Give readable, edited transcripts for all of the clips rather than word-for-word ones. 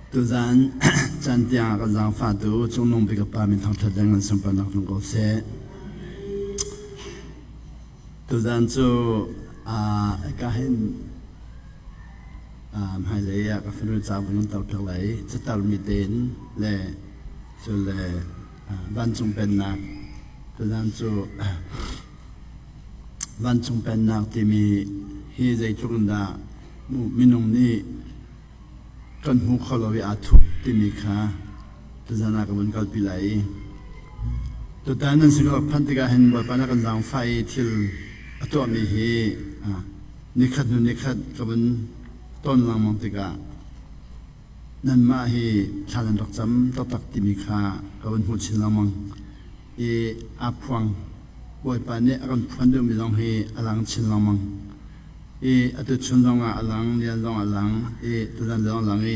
Tuzan caan tiang ah kan zaangfahtu Cungnung bik a Pa min thangṭhat le ngan sunparnak tlung ko seh. Tuzan cu ka hin hmailei ah ka fanu ca vun kan tar lai. Catarmi tein le cu le vancung pennak tuzan cu vancung pennak timi hi zeitluk in dah minung nih kan hmu kho lo i aa thup timi kha tuzan ah ka vun kalpi lai i tutan nan sin ka phanh tikah hin Bawipa na kan zaangfah i thil a tuahmi hi nikhat hnu nikhat ka vun ton lengmang tikah nanmah hi thla nan rak cam taktak timi kha ka vun hmuh chin lengmang i aa phuang Bawipa nih a kan phuan duhmi zong hi a lang chin lengmang. I atu chun zongah a lang, lian zong a lang i tuzan zong a lang i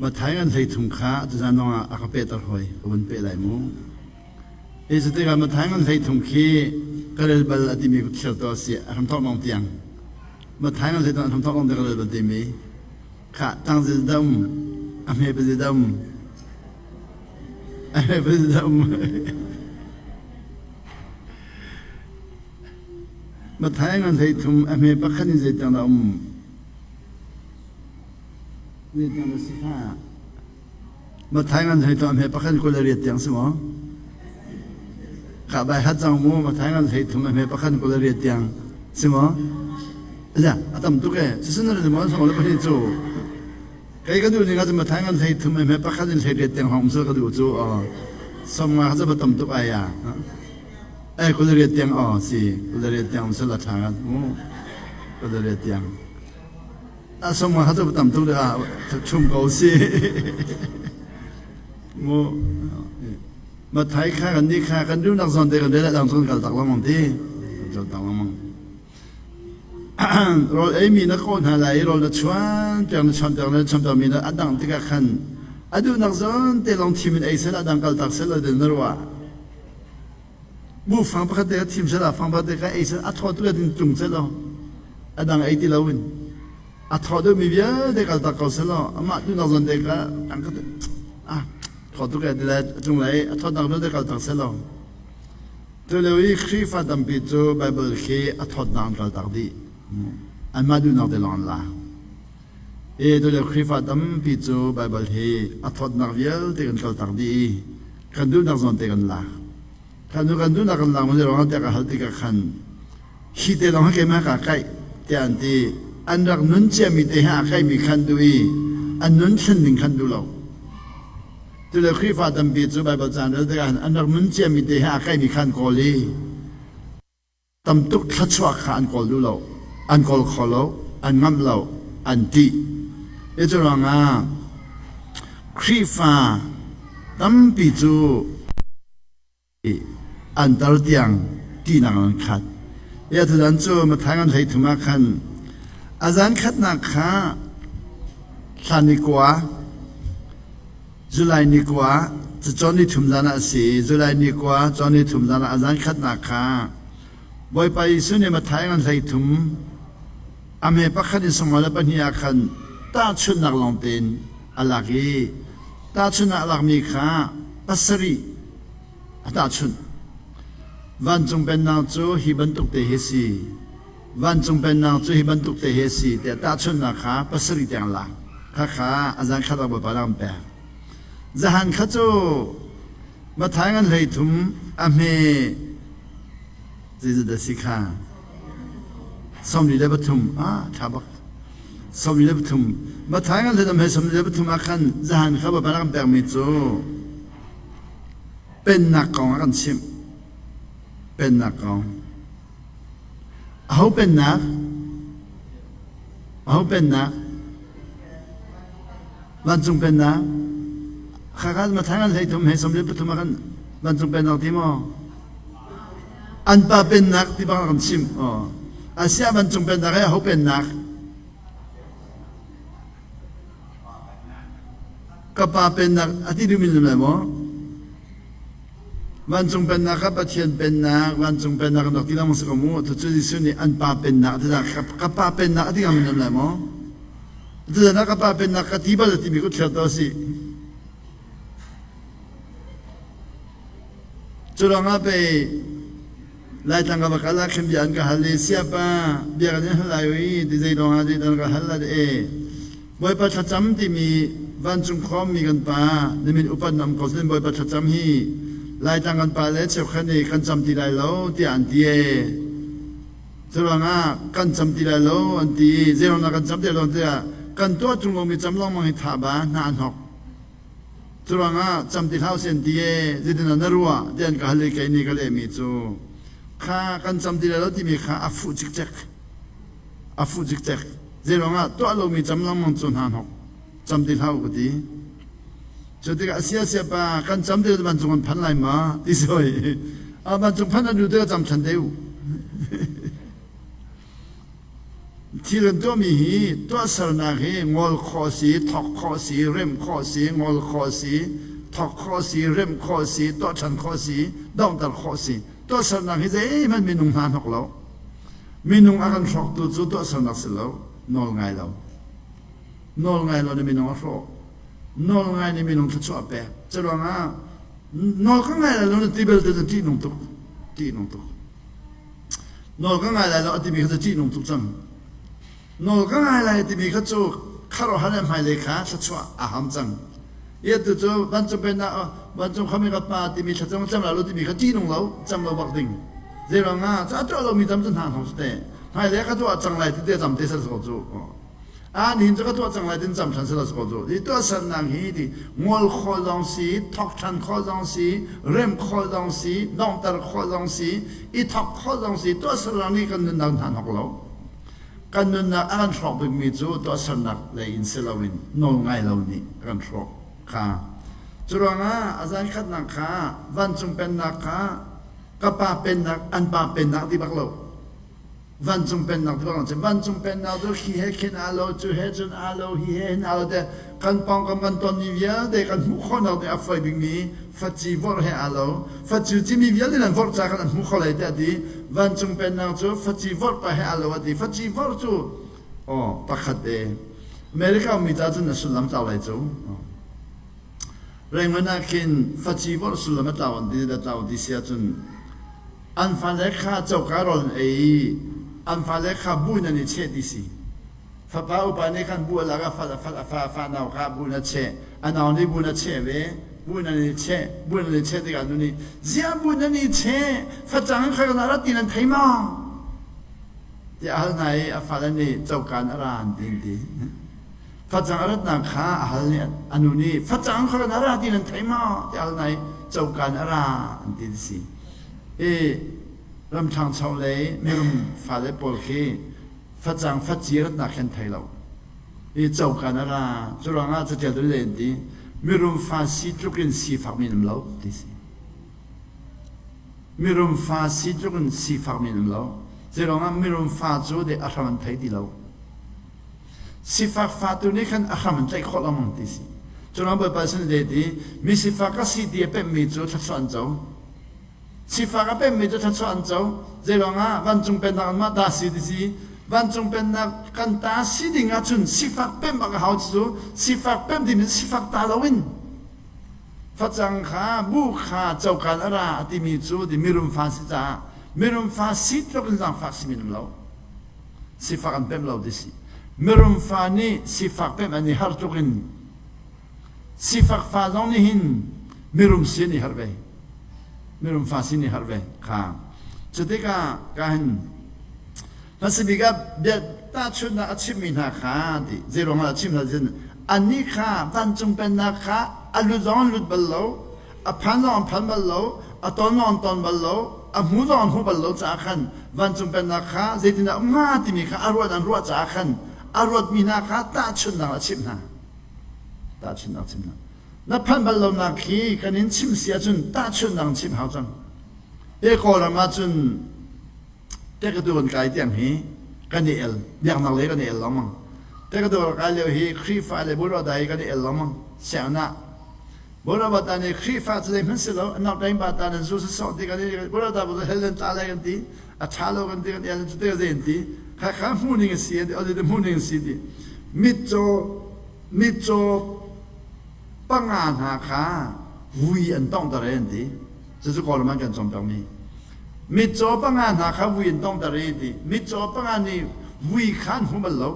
Mathai ngan 13 kha tuzan zongah a ka pehter hoi, ka vun peh lai mu. I cu tikah Mathai ngan 13 khi ka rel bal a timi thil to a si, a hramthawk lawng tiang. Mathai ngan 13 a hramthawk lawng tiang ka rel bal timi kha tangzil dam, a hme pazi dam, a hme pazi dam. Matthai ngan 13 a hme pakhat in zeitiang dah um? Zeitiang dah si kha? Matthai ngan 13 a hme pakhat 28 tiang si maw? Ka bai hat cang mu Matthai ngan 13 a hme pakhat 28 tiang si maw? Aja, a tam tuk e. Sisun na maw song le pahnih cu. Kei ka duh ning ah Matthai ngan 13 a hme pakhat in 18 tiang hong um ka duh cu. Som nga kha tam tuk ai ya. Ai 28 tiang aw si 28 tiang sal a ṭha ngat mu 28 tiang a som nga tu tam tuk a chum ko si mu Mathai kha kan ni kha kan duhnak zawn te kan rel dang cun kal tak lengmang ti kal tak lengmang rawl ei mi na kawh hna lai i rawl na chuan piak na chuan piak na chuan piak mi na a dang tikah khan a duhnak zawn te lawng thim in ei sel a dang kal tak sel na ruah Buhfang pakhat te kha thim sehla fang pakhat te kha ei seh a thaw tuk in tlung seh law a dang ei ti loin a thaw deuhmi vialte kal tak ko seh law amah duhnak zawn te kha ang ka ah thaw tuk e ti lai a tlung lai a thawtnak vialte kal tak seh law tu lio i Khrihfa tampi cu Bible khi a thawtnak an kal tak dih anmah duhnak te lawng an la E tu lio Khrihfa tampi cu Bible hi a thawtnak vialte kan kal tak dih i kan duhnak zawn te kan lak kan kan duhnak kan lak mo ruang te ka hal tikah khan hi te lawng keimah ka kaih tiah an ti an rak nun ciami te he a kaihmi khan duh i an nun thlen ding khan duh lo tu le Khrihfa tampi cu Bible caan rel tikah an rak nun ciami te he a kaihmi khan kawl i Tam tuk thluachuah kha an kawl duh lo, an kawl kho lo, an ngamh lo, an ṭih. Hi ruangah Khrihfa tampi cu an tar tiang ṭihnak an khat. Hi atutan cu Matthai ngan 33 ah khan a zan khatnak kha thla ni kua July ni kua cacawn ni thum zan ah a si i July ni kua cawn ni thum zan ah a zan khatnak kha Bawipa Jesuh nih Matthai ngan 33 a hme pakhat in sawmnga le pahnih ah khan tahchunhnak lawng tein a lak i tahchunhnak a lakmi kha pasarih a tahchunh. Vancung Pennak cu hi bantuk te hi a si. Vancung Pennak cu hi bantuk te hi a si tiah tahchunhnak kha pasarih tiang lak. Khakha a zan khat ah Bawipa rak an pek. Zahan kha cu Matthai ngan 33 a hme zeizat dah si kha 43 ah ṭha bak 43 Matthai ngan 33 he 43 ah khan zahan kha Bawipa rak an pekmi cu pennak kong a kan chimh pennak kong Aho pennak? Aho pennak? Vancung pennak? Khakhan Matthai ngan 33 he 43 ah khan vancung pennak ti maw? An pa pennak ti bang kan chim. Oh. Asia vancung pennak he aho pennak? Ka pa pennak a ti duhmi na lai maw? Vancung pennak kha Pathian pennak, vancung pennak kan rak ti lengmang si ko mu. Cucu Jesuh nih an pa pennak a ti ka pa pennak a ti ngam nan lai maw? Tuzan ah ka pa pennak ka ti bal timi ku thliar to si. Cu ruangah pei Laitlang ka va kal ah khin bia an ka hal i siapa bia kan in hal lai ui ti zei dong ah zei dan ka hal la e. Bawipa thlacam timi vancung khawmmi kan pa na min upat nam ko sin Bawipa thlacam hi Laitlang kan pa le cheukhat nih kan cam ti lai lo tiah an ti e. Curuangah kan cam ti lai lo an ti i zeiruangah kan cam ti lo tiah kan tuah ṭung lomi cam lengmang hi tha ba hna an hok. Curuangah cam ti hlah usih an ti e zeitindah na ruah tiah an ka hal i kei nih ka lehmi cu kha kan cam ti lai lo timi kha a fuh cikcek. A fuh cikcek. Zeiruangah tuah lomi cam lengmang cu hna hnok cam ti hlah u ka ti. Cu tikah sia pa kan cam ti vancung an phan lai ma ti soi. A vancung phan an du tikah cam than te u. Thil an tuahmi hi tuahsernak hi ngol khawh si, thok khawh si, remh khawh si, ngol khawh si, thok khawh si, remh khawh si, tuah ṭhan khawh si, donghter khawh si. Tuahsernak hi zeihmanh minung hna hnok lo. Minung a kan hrawktu cu tuahsernak si lo, nawl ngai lo. Nawl ngai lo nih minung a hrawh. Nawl ngai nih minung thluachuah a pek. Curuangah nawl ka ngai lai lo na ti belte cu ṭihnung tuk. Ṭihnung tuk. Nawl ka ngai lai lo a timi kha cu ṭihnung tuk cang. Nawl ka ngai lai timi kha cu kharohan le hmailei kha thluachuah a ham cang. Ia tu cu vancung pennak vancung khuami ka pa timi thlacam cam lai lo timi kha ṭihnung lo, cam lo bak ding. Zeiruang ah cu a tuah lomi cam cu hna hno te. Hmailei ka tuah cang lai ti te cam te sal ko cu. An hin cu ka tuah cang lai tin cam ṭhan sila ko cu. Hi tuahsernak hi ti ngol khawh zong si, thok ṭhan khawh zong si, remh khawh zong si, donghter khawh zong si, i thok khawh zong si, tuahsernak nih kan nunnak hna hnok lo. Kan nunnak a kan hrawk bikmi cu tuahsernak lei in si loin nawl ngai lo nih a kan hrawk kha. Cu ruangah a zan khatnak kha vancung pennak kha ka pa pennak an pa pennak ti bak lo. Vancung pennak ti bang vancung pennak cu khi he khin aa lo cu he cun aa lo hi he hin aa lo te kan pawngkam kan tonmi vialte kan hmuh khawhnak ding a fawi bikmi faci vorh he aa lo. Faci cimi vialte nan vorh ca khan an hmu kho lai tiah ti. Vancung pennak cu faci vorh pa he aa lo a ti. Faci vorh cu aw pakhat e. America ummi ca cun a sullam tlau lai cu. Rengon ah khin faci vorh sullam a tlau an ti da tlau ti si ahcun an fale kha coka rawl an ei i an fale kha bu in an i cheh ti si. Fapa upa nih khan bu a lak a fal a fal a fa a fa nau kha bu in a cheh a nau nih bu in a cheh ve bu in an i cheh bu in an i cheh tikah nu nih ziah bu in an i cheh facang kha kan rat ti nan thei maw tiah a hal hna i a fale nih coka in a ra an ti an ti. Facang a ratnak kha a hal nih a nu nih facang kha kan ra ti nan thei maw ti al nai cokan a ra an ti si. I ramṭhangcho lei mirum fale pawl khi facang faci ratnak khi an thei lo. I cokan a ra cu ruangah catial tu le an ti mirum fa si tluk in sifak mi an um lo ti si. Mirum fa si tluk in sifak mi an um lo. Cu mirum fa cu de a hram an thei ti lo. Sifak fatu nih khan a hram an tlaih khawh lengmang ti si. Cu Bawipa sin let i mi sifak ka si ti a pemhmi cu thluachuah an co. Sifak a pemhmi cu thluachuah an co. Zeiruangah vancung pennak anmah ta si ti si. Vancung pennak kan ta si ding ahcun sifak pemh bak a hau cu sifak pemh ding in sifak ta loin facang kha bu kha cokan a ra a timi cu ti mirum fa si caah mirum fa si tluk in zaangfak si mi lo. Sifak an pemh lo ti si. Mirum fa nih sifak pemh an i har tluk in sifak fa zong nih hin mirum sin i har ve. Mirum fa sin i har ve kha. Cu tikah ka hin hmasabik ah bia tahchunhnak a chimmi hna kha ti zeiruang ah a chim hna cun annih kha vancung pennak kha a lut zong an lut bal lo a phan zong an phan bal lo, a ton zong an ton bal lo, a hmu zong an hmu bal lo caah khan vancung pennak kha zeitindah um hnga timi kha a ruat an ruah caah khan a ruatmi hna kha tahchunhnak a chimh hna. Tahchunhnak chim hna. Na phanh bal lonak khi kan in chim si ahcun tahchunhnak chim hau cang. Te Kawlram ahcun tekatu kan kai tiang hi kan i el biaknak lei kan i el lengmang. Tekatu kan kai lio hi Khrihfa le Buddha hi kan i el lengmang. Sianginn ah Borabata nih Khrihfa cu zeihmanh si lo, anak daing ba ta nan zu sawh ti kan i Borabata bu hell nan tla lai kan ti, a ṭha lo kan ti kan el cu te zei an ti. Kha kha hmuh ning a si, an ti, hmuh ning a si ti. Mitcaw mitcaw panga hna kha vui an tonghter e an ti. Cucu Kawlram an kan cawnpiakmi. Mitcaw panga hna kha vui an tonghter e ti. Mitcaw panga nih vui kha an hmu bal lo.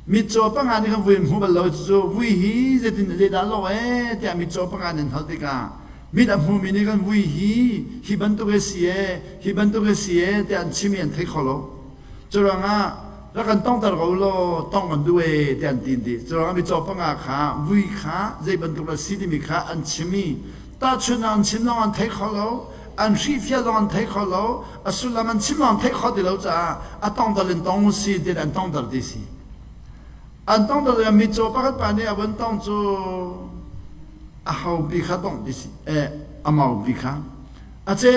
Mitcaw panga nih khan vui an hmu bal lo. Cucu vui hi zeitin zeidah lo ee tiah mitcaw panga nih an hal tikah mit a hmumi nih khan vui hi hi bantuk a si ee hi bantuk a si ee tiah an chim i an thei kho lo. Curuangah rak kan tongter ko law tong kan duh ee tiah an ti an ti. Curuangah mitcaw panga kha vui kha zei bantuk dah si timi kha an chim i tahchunhnak an chim zong an thei kho lo, an hrihfiah zong an thei kho lo, a sullam an chim zong an theih kho ti lo caah a tongter in tong si ti an tongter ti si. An tongter tikah mitcaw pakhat pa nih a vun tong cu a haupi kha tongh ti si, eh, a maupi kha. A ce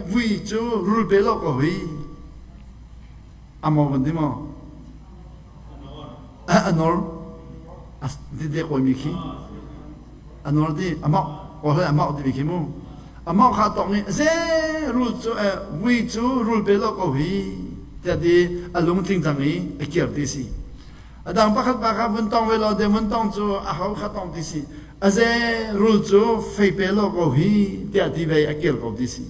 vui cu rul pe lo ko hi. A mau kan ti maw? A nor. A ti kawimi khi. A nor ti a mauh. Kawl a mauh timi khi mu. A mauh kha tong i ze rul cu vui cu rul pe lo ko hi tiah ti a lungtling cang i a kir ti si. A dang pakhat pa kha vun tong ve lo de vun tong cu a ho kha tong ti si. A ze rul cu fei pe lo ko hi tiah ti ve a kir ko ti si.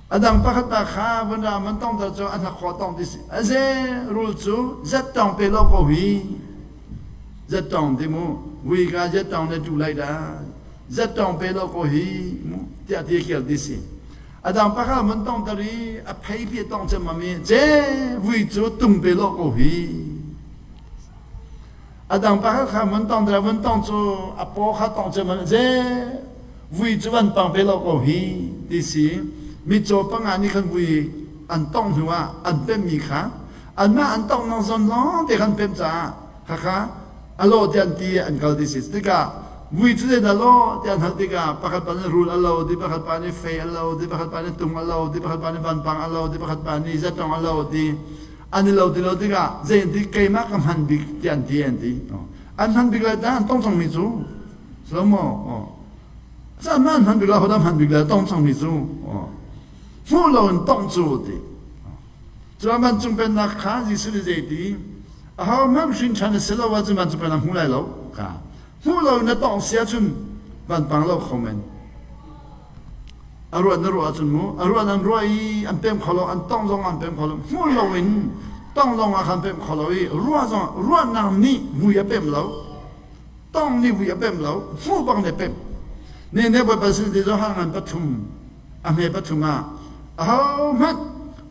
A dang pakhat pa kha vun ra man tong cu a hnakhaw tong ti si. A ze rul cu zet tong pe lo ko hi. Zet tong ti mu. Vui ka zet tong ne tu lai da. Zet tong pe lo ko hi mu tiah ti kir ti si. A dang pakhat man tong tar i a phei pi tong cem mami je vui cu tung pe lo ko hi. A dang pakhat kha man tong tar man tong cu a paw kha tong cem mami je vui cu van pang pe lo ko hi ti si mitcaw panga nih khan vui an tong hnu ah an pemmi kha anmah an tong nang zawn lawng te khan pem caah khakha a lo ti an ti an kal ti si tikah vui cu zeidah lo ti an hal tikah pakhat pa nih rul a lo ti pakhat pa nih fei a lo ti pakhat pa nih tung a lo ti pakhat pa nih vanpang a lo ti pakhat pa nih zetong a lo ti an i lo ti lo tikah zei an ti keimah ka hman bik ti an ti an ti an hman bik lai ta an tong cangmi cu Slomo Caan man hman bik la hodah hman bik la tong cangmi cu hmuh lo in tong cu ti. Cuan vancung pennak kha Jesuh nih zei ti aho hmanh hrin ṭhan a si lo ahcun vancung pennak hmu lai lo ka hmuh lo in na tong si ahcun vanpang lo kho men a ruah na ruah ahcun mu a ruah nan ruah i an pem kho lo an tong zong an pem kho lo hmuh lo in tong zong ah khan pem kho lo i ruah zong ruahnak nih vui a pem lo tong nih vui a pem lo hmuh bang nih pem ne ne bawipa sin ti Johan ngan pathum a hme pathum ah ahohmanh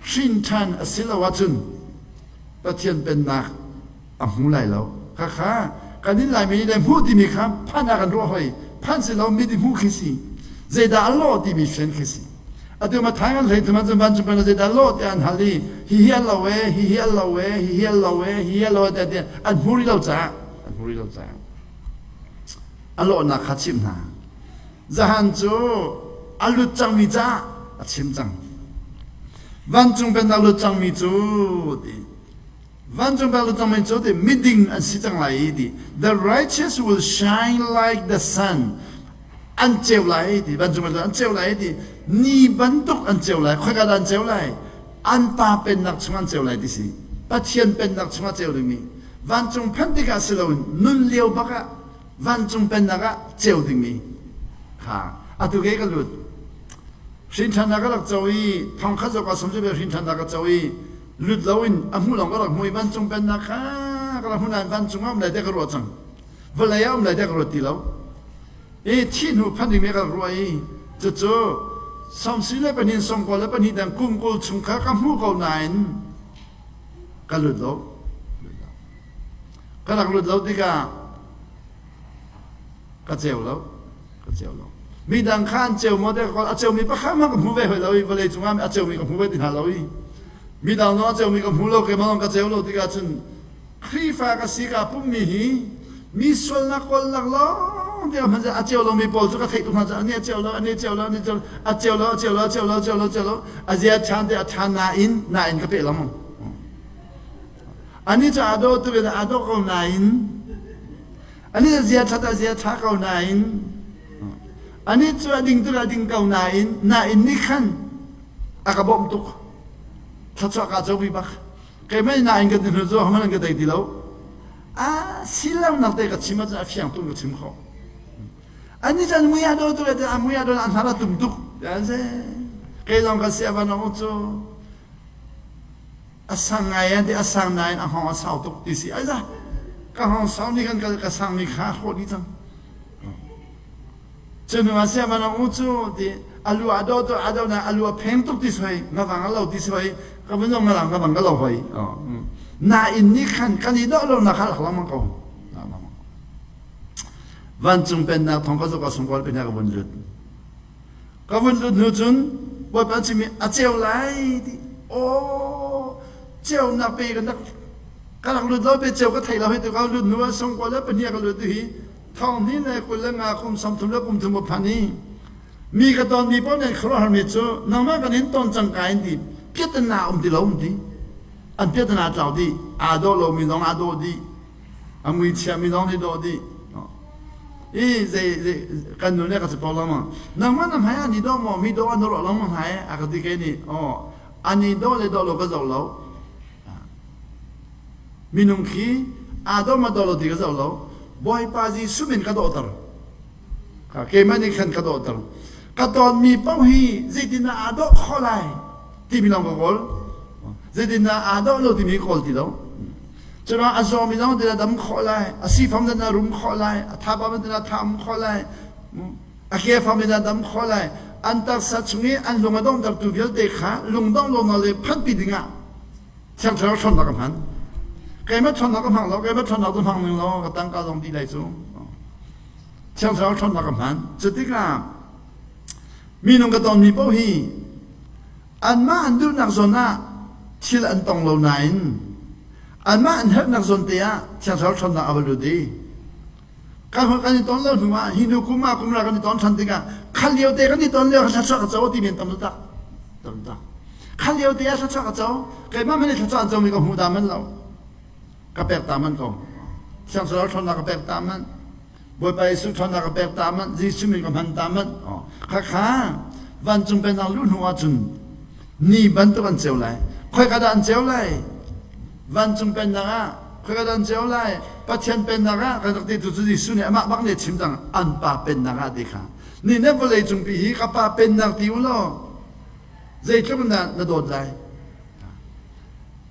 hrin ṭhan a si lo ahcun Pathian pennak a hmu lai lo khakha kan in laimi nih hmuh timi kha phan ah kan ruah hoi phan si lo mi ti hmuh khi si zeidah a lawh timi fian khi si atu ma thai kan hlei thum ahcun vancung pen zeidah lawh tiah an hal i hi hi an lo e hi hi an lo e hi hi an lo e hi hi an lo e tiah an hmu rih lo caah an hmu rih lo caah a lawhnak kha chim hna. Zahan cu a lut cangmi caah a chim cang. Vancung pennak lut cangmi cu ti vancung pennak lut cangmi cu ti miding an si cang lai i ti the righteous will shine like the sun an ceu lai ti vancung pennak an ceu lai ti ni bantuk an ceu lai khoika dah an ceu lai an pa pennak chung an ceu lai ti si Pathian pennak chungah ceu dingmi vancung phanh tikah si loin nun lio bak ah vancung pennak ah ceu dingmi kha atu ke ka lut hrinṭhannak ka rak co i thong khat zok ah som cu hrinṭhannak ka co i lut loin a hmu lawng ka rak hmu i vancung pennak kha ka rak hmu nain vancung ah um lai te ka ruah cang vawlei ah um lai te ka ruat ti lo i thih hnu phanh dingmi ka rak ruah i cucu samsi le pahnih sawmkua le pahnih dang kum kul chung kha ka hmu ko nain ka lut lo ka rak lut lo tikah ka ceu lo ka ceu lo midang kha an ceu maw a ceumi pakhat hmanh ka hmu ve hoi lo i vawlei cungah a ceumi ka hmu ve ti hna lo i midang zong a ceumi ka hmu lo keimah zong ka ceu lo tikah cun Khrihfa ka si ka pummi hi mi sualnak kawlnak lawng te hman a ceu lomi pawl cu ka theih tuk hna cu ani a ceu lo ani a ceu lo ani ceu a ceu lo a ceu lo a ceu lo a ceu lo a ceu lo a zia ṭhan te a ṭhan nain nain ka peh lengmang ani cu aa dawh tuk in aa dawh ko nain ani a zia ṭhat a zia ṭha ko nain ani cu a ding tuk a ding ko nain nain nih khan a ka bawmh tuk thluachuah kaa comi bak keimah nain kan hnu cu hman ka tei ti lo. A silonak te ka chim ahcun a fiang tuk ka chim khawh. Ani cun mui a daw tuk le a mui a daw a hnar a tum tuk. An si. Kei zong ka sia van ong cu a sang ngai an ti a sang nain a hngawng a sau tuk ti si. Ai za ka hngawng sau ni kan ka sang ni kha hrawh dih cang. Cu hnu ah sia van ong cu ti a lu a daw tuk a daw na a lu a pheng tuk ti soi ngavang a lo ti soi ka vun zong ngalang ngavang ka lo hoi. Nain ni khan kan i dawh lo na kha lak lengmang ko. Vancung pennak thong ka zuk ah sungkawl pin ka vun lut. Ka vun lut hnu cun Bawipa an chimmi a ceu lai ti. Aw ceunak pe kan rak ka rak lut lo pe ceu ka thei lo hi tu ka lut hnu ah sungkawl le pahnih ka lut hi thong hnih le 23 kum 30 le kum thum phan i mi ka ton mi paoh nih khuaruahhar mi cu nangmah kan in ton cang ka in ti piatana um ti lo um ti an piatana tlau dih aa dawh lomi zong aa dawh dih a mui chiami zong nih dawh dih i zei zei kan nu nih ka capo lengmang nangmah na hmai ah ni dawh maw mi dawh an ruah lengmang hna a ka ti ke nih aw ani dawh le dawh lo ka zoh lo minung khi aa dawh ma dawh lo ti ka zoh lo Bawipa Jesuh min ka dawhter keimah nih khan ka dawhter ka tawnmi paoh hi zeitindah aa dawh khawh lai timi lawng ka kawl zeitindah aa dawh lo timi kawl ti lo Curuang a zawmi zong tina dam khawh lai, a sifam tina rum khawh lai, a thaba tina tham khawh lai, a kefam tina dam khawh lai. An taksa chung i an lung a donghtertu vialte kha lungdong lo le phanpi dingah Thiang Thlarau ṭhawnnak ka hman. Keimah ṭhawnnak ka hmang lo, keimah ṭhawnnak cu hmang ning law ka tangka zong dih lai cu. Thiang Thlarau ṭhawnnak ka hman. Cutikah minung ka tonmi paoh hi Anmah an duhnak zawn ah thil an tong lo nain anmah an herhnak zawn te ah Thiang Thlarau ṭhawnnak a va lut i kan kan i ton lo hnu ah hi hnu kum ah kum ra kan i ton ṭhan tikah kha lio te kan i ton lio kha thluachuah ka co ti men tam tak tam tak kha lio te ah thluachuah ka co keimah man i thluachuah an comi ka hmu ta man lo ka pek ta man ko Thiang Thlarau ṭhawnnak ka pek ta man Bawipa Jesuh ṭhawnnak ka pek ta manh, Jesuh min ka hman ta manh. Khakha vancung pennak luh hnu ahcun ni bantuk an ceu lai. Khoika dah an ceu lai? Vancung pennak ah khoika dah an ceu lai? Pathian pennak ah kan rak ti tu cu Jesuh nih amah bak nih a chim cang an pa pennak ah ti kha. Ni na vawlei cungpi hi ka pa pennak ti u law zeitluk in dah na dawt lai?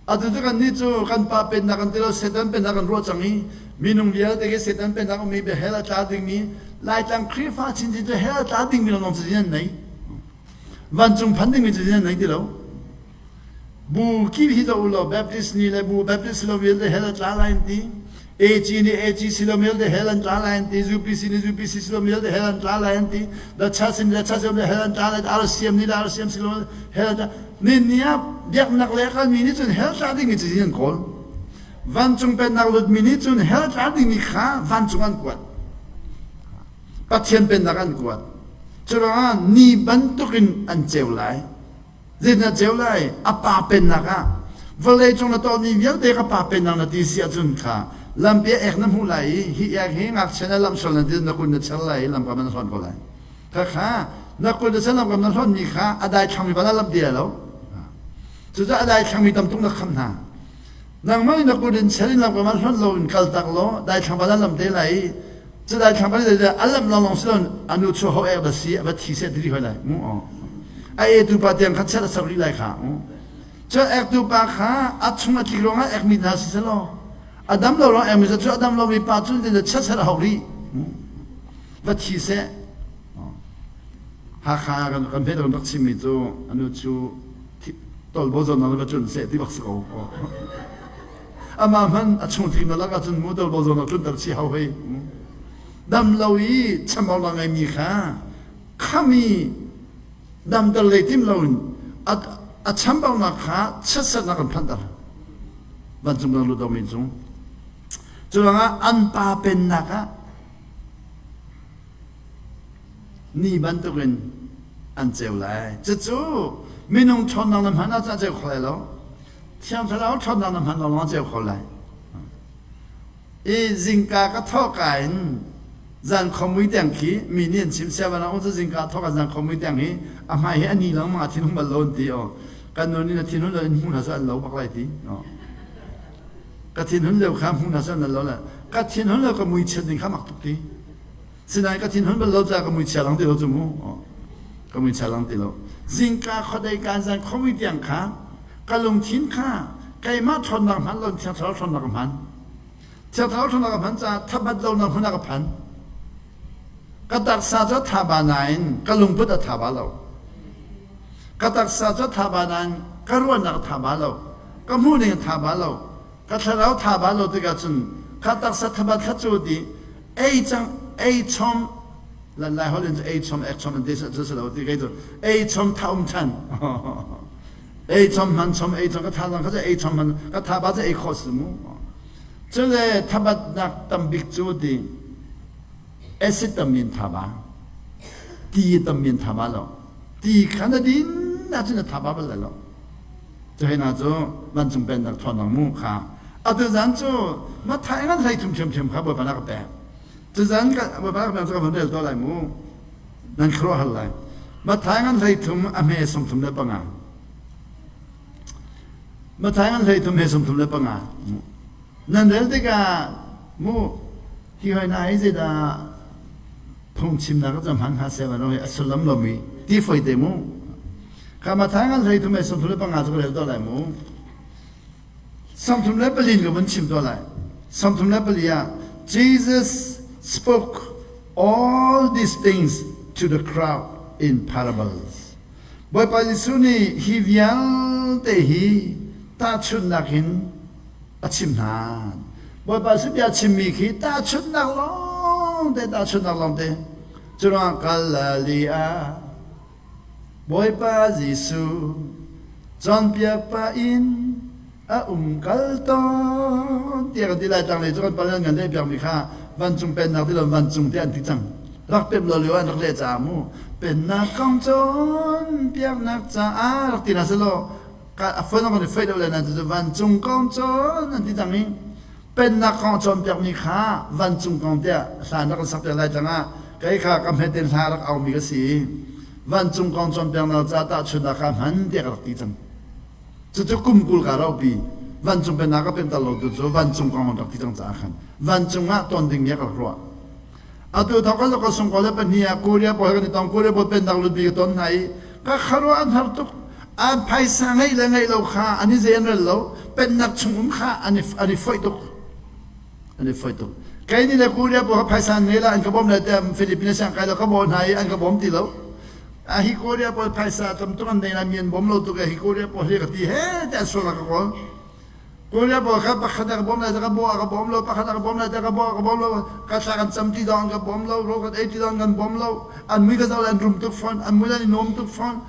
Atu cu kannih cu kan pa pennak kan ti lo, Satan pennak kan ruah cang i minung vialte khi Satan pennak ummi bia hell a tla dingmi Laitlang Khrihfa chinchin cu hell a tla dingmi lawng cu an nei. Vancung phan dingmi cu an nei ti lo. Bu kip hi zoh u law Baptist nih le bu Baptist lo vialte hell a tla lai an ti. AG nih AG si lo vialte hell an tla lai an ti. UPC nih UPC si lo vialte hell an tla lai an ti. The Church nih The Church hell an tla lai. RCM nih RCM si lo hell an tla. Ninni ah biaknak lei a kalmi nih cun hell tla dingmi cu an kawl. Vancung pennak lutmi nih cun hell tla dingmi kha vancung an kuat. Pathian pennak an kuat. Curuangah ni bantukin an ceu lai. Zeitin ceu lai? A pa pennak ah. Vawlei cung na tonmi vialte ka pa pennak na ti si ahcun kha lampi ah ek na hmuh lai i hi ek hi ngakchia na lamh sual na ti na kun na cher lai i lamkam na hlonh ko lai. Khakha na kut na lam kam na hlonhmi kha a daithlangmi bal ah lamh ti lai lo. Cucaah a daithlangmi tam tuk na kham hna. Nangmah nih na kut in chel in lam kam ah hlonh lo in kal tak law daithlang bal ah lamh te lai i cu daithlang bal in a lamh lawnglawng si loin a nu chu ho ek da si a va thi seh ti rih hoi lai mu aw. A e tu pa tiang kha chet a sak rih lai kha. Cu ek tu pa kha a chung a tlik ruangah ek mi hna si selaw a dam lo ruang ek mi cu a dam lo mi pa cu chet set a hau rih. Va thi seh. Hakha kan kan hmet rak chimmi cu anu cu tolbo zawn va cun seh ti bak si ko. Amah hman a chung thim na lak ahcun mu tolbo zawn tlun ter chi hau hei. Dam lo i chambau la ngai mi kha khami damter lei tim lo in a chambaunak kha chiatsernak kan phanter. Vancung kan lut mi cung. Curuangah an pa pennak ah Ni bantukin an ceu lai. Cucu minung ṭhawnnak na hman ahcun a ceu kho lai lo. Thiang Thlarau ṭhawnnak na hman lawng a ceu kho lai. I zingka ka thawhka in zan khomui tiang khi mi nih an chim sia van um cu zingka thawhka zan khomui tiang hi a hmai hi a ni lengmang a thinhung bal lo an ti. Aw kan nu nih na thinhun lo in hmu hna cu an lo bak lai ti. Ka thinhun lio kha hmu hna seh nan lo le ka thinhun lio ka mui chiat ning kha mak tuk ti. Sinain ka thinhun bal lo caah ka mui chia lang ti lo cu mu. Ka mui chia lang ti lo. Zingka khuadei kaan zan khuamui tiang kha ka lungthin kha keimah ṭhawnnak hman lo Thiang Thlarau ṭhawnnak ka hman. Thiang Thlarau ṭhawnnak ka hman caah thabat lonak hmun ah ka phan. Ka taksa cu a thaba nain ka lungput a thaba lo. Ka taksa cu a thaba nain ka ruahnak a thaba lo. Ka hmuhning a thaba lo. Ka thlarau thaba lo tikah cun ka taksa thabat kha cu ti ei cang ei chom lan lai holh in cu ei chom ek chom an ti cu si lo ti kei cu ei chom tha um than ei chom hman chom ei chom ka tha zong kha cu ei chom hman ka thaba cu ei khawh si mu. Cule thabatnak tambik cu ti acid tammin thaba ti tammin thaba lo ti kha na din ahcun na thaba bal lai lo. Cu hna cu vancung pennak ṭhawnnak mu kha atu zan cu Matthai ngan hlei thum ṭhiamṭhiam kha Bawipa na ka pek. Cu zan ka Bawipa ka pek cu ka von rel tuah lai mu. Nan khuaruah hal lai. Matthai ngan hlei thum a hme 35. Matthai ngan hlei thum he 35. Nan rel tikah mu hi hoi na hi zeidah phungchimnak ka hman hnga seh hi a sullam lomi ti foi te mu. Kha Matthai ngan hlei thum he 35 cu ka rel tuah lai mu. 34 in ka vun chim tuah lai. 34 ah Jesus spoke all these things to the crowd in parables. Bawipa Jesuh nih hi vialte hi tahchunhnak in a chim hna. Bawipa Jesuh bia chimmi khi tahchunhnak lawngte, tahchunhnak lawngte. Curuangah Galilee ah Bawipa Jesuh cawnpiak pah in a um kal tawn tiah kan ti lai. Tanglei cu kan pal nan kan leh piakmi kha vancung pennak ti lo vancung tiah an ti cang. Rak pem lo lio an rak leh caah mu pennak kong cawnpiaknak caah rak ti hna selaw a phone kan i foih lo le nan cu vancung kong cawn an ti cang i pennak kong cawnpiakmi kha vancung kong tiah hla rak kan sak piak lai tangah kei kha ka hmet in hla rak aumi ka si i vancung kong cawnpiaknak ca tahchunnak kha hman tiah ka rak ti cang. Cucu kum 20 ka raupi vancung pennak ka pen tal lo tu cu vancung kong rak ti cang caah khan vancung ah ton ding mi ka rak ruah. Atu thok kan ka sung ko le pahnih ah Korea pawl kan i tong. Korea pawl pennak lutbi ka ton hna i ka kharuah an har tuk. An phaisa ngeih le ngeih lo kha an i zen rel lo. Pennak chung um kha an i an i foih tuk. An i foih tuk. Kei nih le Korea pawl kha phaisa an ngei la an ka bawm le tiah Philippines siang kai lo ka bawm hna i an ka bawm ti lo. A hi Korea pawl phaisa tam tuk an nei la mi an bawm lo tuk e hi Korea pawl hi ka ti he ti an sual ka kawl. Korea pawl kha pakhat a ka bawm lai ka bawm a ka bawm lo, pakhat a ka bawm lai ka bawm a ka bawm lo, ka thla kan cam ti dong an ka bawm lo, ro kan ei ti dong an kan bawm lo, an mui ka zoh le an rum tuk fawn, an mui an i nuam tuk fawn,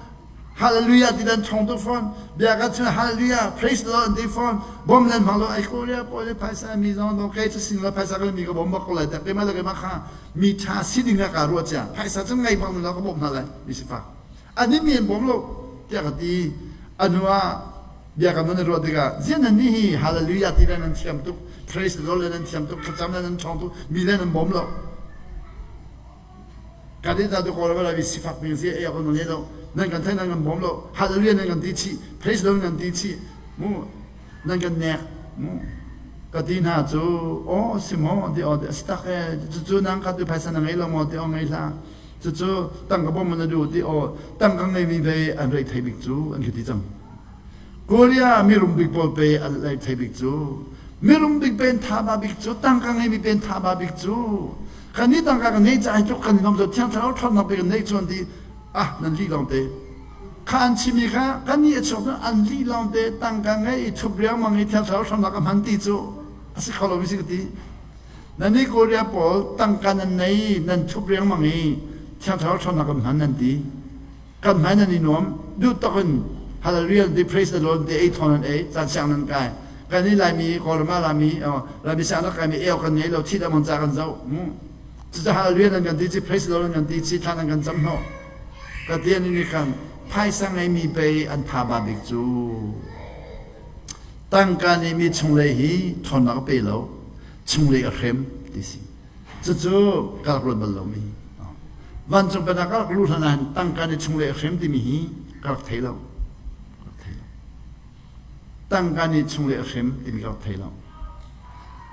hallelujah ti an chong tuk fawn, bia ka chim hallelujah, praise the Lord an ti fawn, bawm len hmang lo, ai Korea pawl hi phaisa mi zong lo, kei cu sing lo phaisa ka mi ka bawm bak ko lai, tak keimah le keimah kha mi ṭha si ding ah kaa ruah cia, phaisa cu ngei bak lo ka bawmh hna lai, mi sifak. An mi an bawm lo tiah ka ti. A hnu ah biakam nan i ruah tikah zian nan nih hi hallelujah ti le nan thiam tuk, praise the Lord le nan thiam tuk, thlacam le nan ṭhawng tuk, mi le nan bawm lo. Kan i ta tu kawl la bi sifak mi si e ko nan lo nan kan thai nan kan bawm lo, hallelujah nan kan ti chih, praise the Lord nan ti chih mu, nan kan nek mu. Ka ti hna cu aw si maw ti aw ti a si tak e, cucu nang ka tu phaisa na ngei lo maw ti aw ngei hlah. Cucu tangka bawm na duh ti aw tangka ngeimi ve an rei thei bik cu an ka ti cang. Korea mirum bik pawl pe an rei thei bik cu mirum bik pen thaba bik cu tangka ngeimi pen thaba bik cu kan ni tangka kan nei ca tluk kan nom zo thiang thlarau ṭhawnnak pe kan nei chuan ti ah nan lih lawng te kha an chimi kha kan ni a chuak an lih lawng te tangka ngei i thup riangmang i thiang thlarau ṭhawnnak a hman ti cu a si kho lo mi si ka ti. Nan i Korea pawl tangka nan nei, nan thup riangmang i Thiang Thlarau ṭhawnnak kan hman nan ti. Kan hmai nan i nuam, duh tok in hallelujah ti praise the Lord ti ei thawn nan ei, caan siang nan kai. Kan i Laimi, Kawlram ah Laimi, Laimi siang rak kaimi eo kan ngei lo, thi dang ca kan zoh. Cucu hallelujah nan kan ti ci, praise the Lord nan kan ti ci, thla nan kan cam hnawh. Ka ti an ni khan phaisa ngeimi pei an tha ba bik cu. Tangka nih mi chunglei hi ṭhawnnak a pe lo, chunglei a hrem ti si. Cucu ka rak ruat bal lomi. Vancung pennak ka rak luh hlan ah hin tangka nih chunglei a hrem timi hi ka rak thei lo. Tangka nih chunglei a hrem timi ka rak thei lo.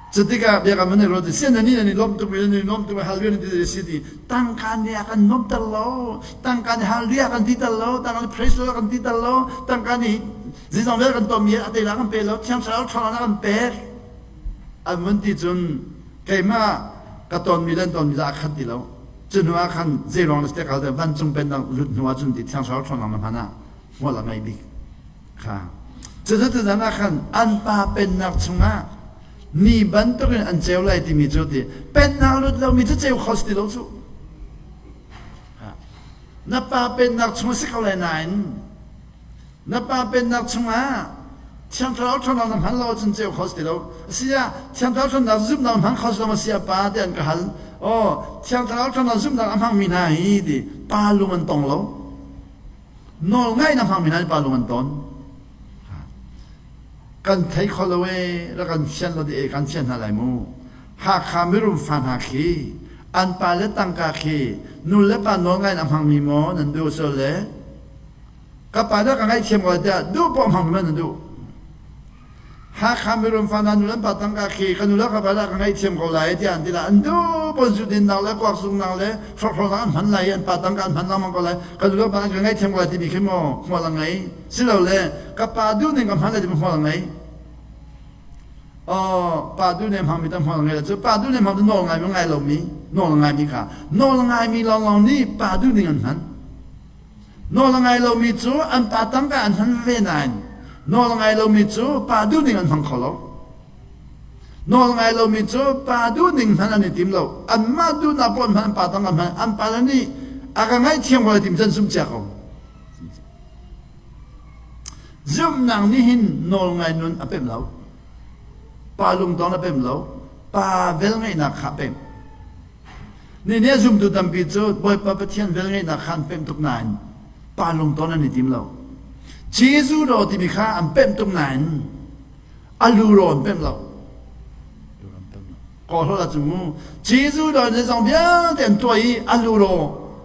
Cutikah biakam an i ruat i sian nan i lawm tuk i nan i nuam tuk i hallelujah nan ti si ti tangka nih a kan nuamter lo tangka nih hallelujah kan titer lo tangka nih praise Lord kan titer lo tangka nih zeizong vialte kan tuahmi a teinak kan pe lo thiang thlarau ṭhawnnak a kan pek an vun ti cun keimah ka tonmi le an tonmi dah a khat ti lo cu hnu ah khan zei ruang na si te vancung pennak lut hnu ah cun ti thiang thlarau ṭhawnnak na hman ah hmual a ngei bik Kha. Cucu tuzan ah khan an pa pennak chungah ni bantukin an ceu lai timi cu ti pennak lut lomi cu ceu kho si ti lo cu. Na pa pennak chung si ko lai nain na pa pennak chungah Thiang Thlarau ṭhawnnak na hman lo ahcun ceu kho si ti lo. Asiah Thiang Thlarau ṭhawnnak zumhnak hmang kho si lo maw sia pa ti an ka hal. Aw Thiang Thlarau ṭhawnnak zumhnak a hmangmi hna hi ti pa lung an tong lo. Nawlngaihnak hmangmi hna nih pa lung an ton. Kan thei kho lo ee, rak kan fian lo e kan fian hna lai mu. Hakha mirum fa hna khi an pa le tangka khi nu le pa nawlngaihnak hmangmi maw nan duh so le ka pa dah ka ngaihthiam ko tiah duh poah hmangmi maw nan duh. Hakha mirum fa hna nu le pa tangka khi ka nu le ka pa dah ka ngaihthiam ko lai tiah an ti lai. An duh pon zu dinnak le kuak zuknak le hrokhrawlnak an hman lai i an pa tangka an hman lengmang ko lai. Ka nu le pa ka ngaihthiam ko lai timi khi maw hmual a ngei. Silole ka pa duh ning ka hman lai timi hmual a ngei. Oh, pa duh ning hmangmi tam hmual a ngei lo cu pa duh ning hmang cu nawl ngai mi ngai lomi nawl ngai mi kha nawl ngai mi lawnglawng nih pa duh ning an hman. Nawl a ngai lomi cu an pa tangka an hman ve nain nawl a ngai lomi cu pa duhning an hmang kho lo. Nawl a ngai lomi cu pa duhning hman an i tim lo. Anmah duhnak pawl hman an pa tangka hman an pa le nih a ka ngaihthiam ko lai tim cun zumh cia ko. Zumhnak nih hin nawl ngai nun a pemh lo. Pa lungtong a pemh lo. Pa velngeihnak kha a pemh. Nihin a zumtu tampi cu Bawipa Pathian velngeihnak kha an pemh tuk nain pa lungton an i tim lo. Jesuh ro timi kha an pemh tuk nain a lu ro an pemh lo. Kawlholh ah cu mu Jesuh ro in zong vialte an tuah i a lu ro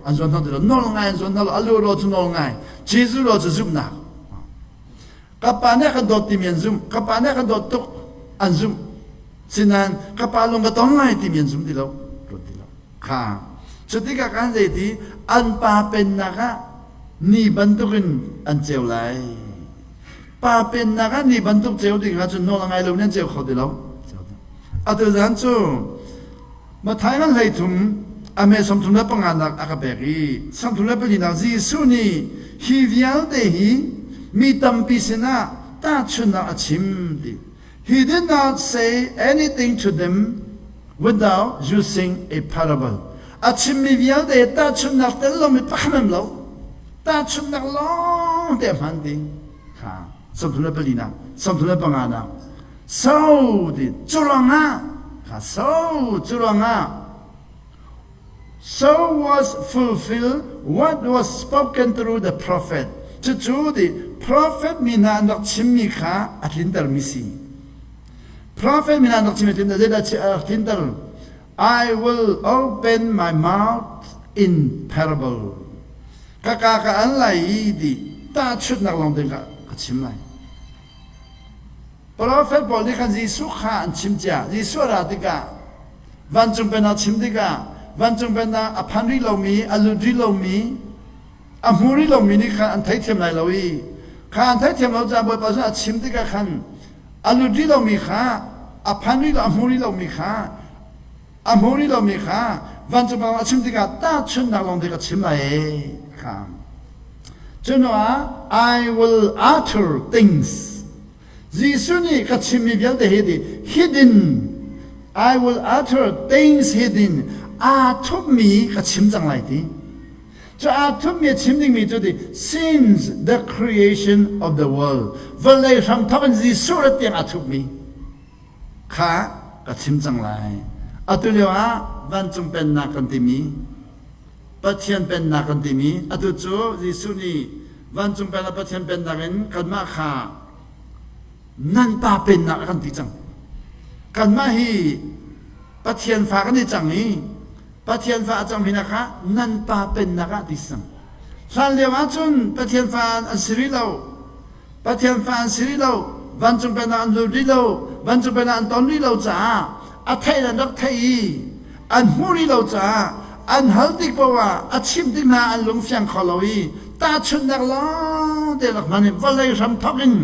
an zuan hna ti lo. Nawl ngai an zuan hna lo. A lu ro cu nawl ngai. Jesuh ro cu zumhnak. Ka pa nih a ka dawt timi an zumh. Ka pa nih a ka dawt tuk an zumh. Sinain ka pa lung ka tong lai timi an zum ti lo. Ruat ti lo. Kha. Cu tikah kan zei ti an pa pennak ah ni bantukin an ceu lai. Pa pennak ah ni bantuk ceu ding ahcun nawl a ngai lo in an ceu kho ti lo. Atu zan cu Matthai ngan 13 a me 35 nak a ka pek i 34 nak Jesuh nih hi vialte hi mi tampi sinah tahchunhnak a chim ti. He did not say anything to them without using a parable. A chimmi vialte tahchunhnak tel lomi pakhat hmanh lo. Tahchunhnak lawng te a hman ding. Kha 34 nak 35 nak So ti curuangah kha so curuangah so was fulfilled what was spoken through the prophet. Cucu ti prophet mi hna an rak chimmi kha a tlintermi si. Prophet mi hna an rak chimmi tlinter zeidah a rak tlinter? I will open my mouth in parable. Ka ka ka an lai i ti tahchunhnak lawng te ka ka chim lai. Profet pawl nih khan Jesuh kha an chim cia. Jesuh a ra tikah vancung pennak chim tikah vancung pennak a phan rih lomi, a lut rih lomi, a hmu rih lomi nih khan an theithiam lai lo i kha an theithiam lo caah Bawipa cu a chim tikah khan a lut rih lomi kha a phan rih lo, a hmu rih lomi kha a hmu rih lomi kha vancung pennak a chim tikah tahchunhnak lawng te ka chim lai kha. Cu hnuah I will utter things. Jesuh nih ka chimmi vialte hi ti hidden I will utter things hidden aa thupmi ka chim cang lai ti. Cu aa thupmi a chim dingmi cu ti since the creation of the world vawlei hramthawk in Jesuh rat tiang aa thupmi kha ka chim cang lai. Atu lio ah vancung pennak kan timi Pathian pennak kan timi atu cu Jesuh nih vancung pennak Pathian pennak in kanmah kha nan pa pennak a kan ti cang. Kanmah hi Pathian fa kan i cang i Pathian fa a cang hina kha nan pa pennak ah ti cang. Hlan lio ahcun Pathian fa an si rih lo. Pathian fa an si rih lo. Vancung pennak an lut rih lo. Vancung pennak an ton rih lo caah a theih an rak theih i an hmuh rih lo caah an hal tik paoh ah a chim tik hna an lung fiang kho lo i tahchunhnak lawng te rak hman i vawlei hram thawk in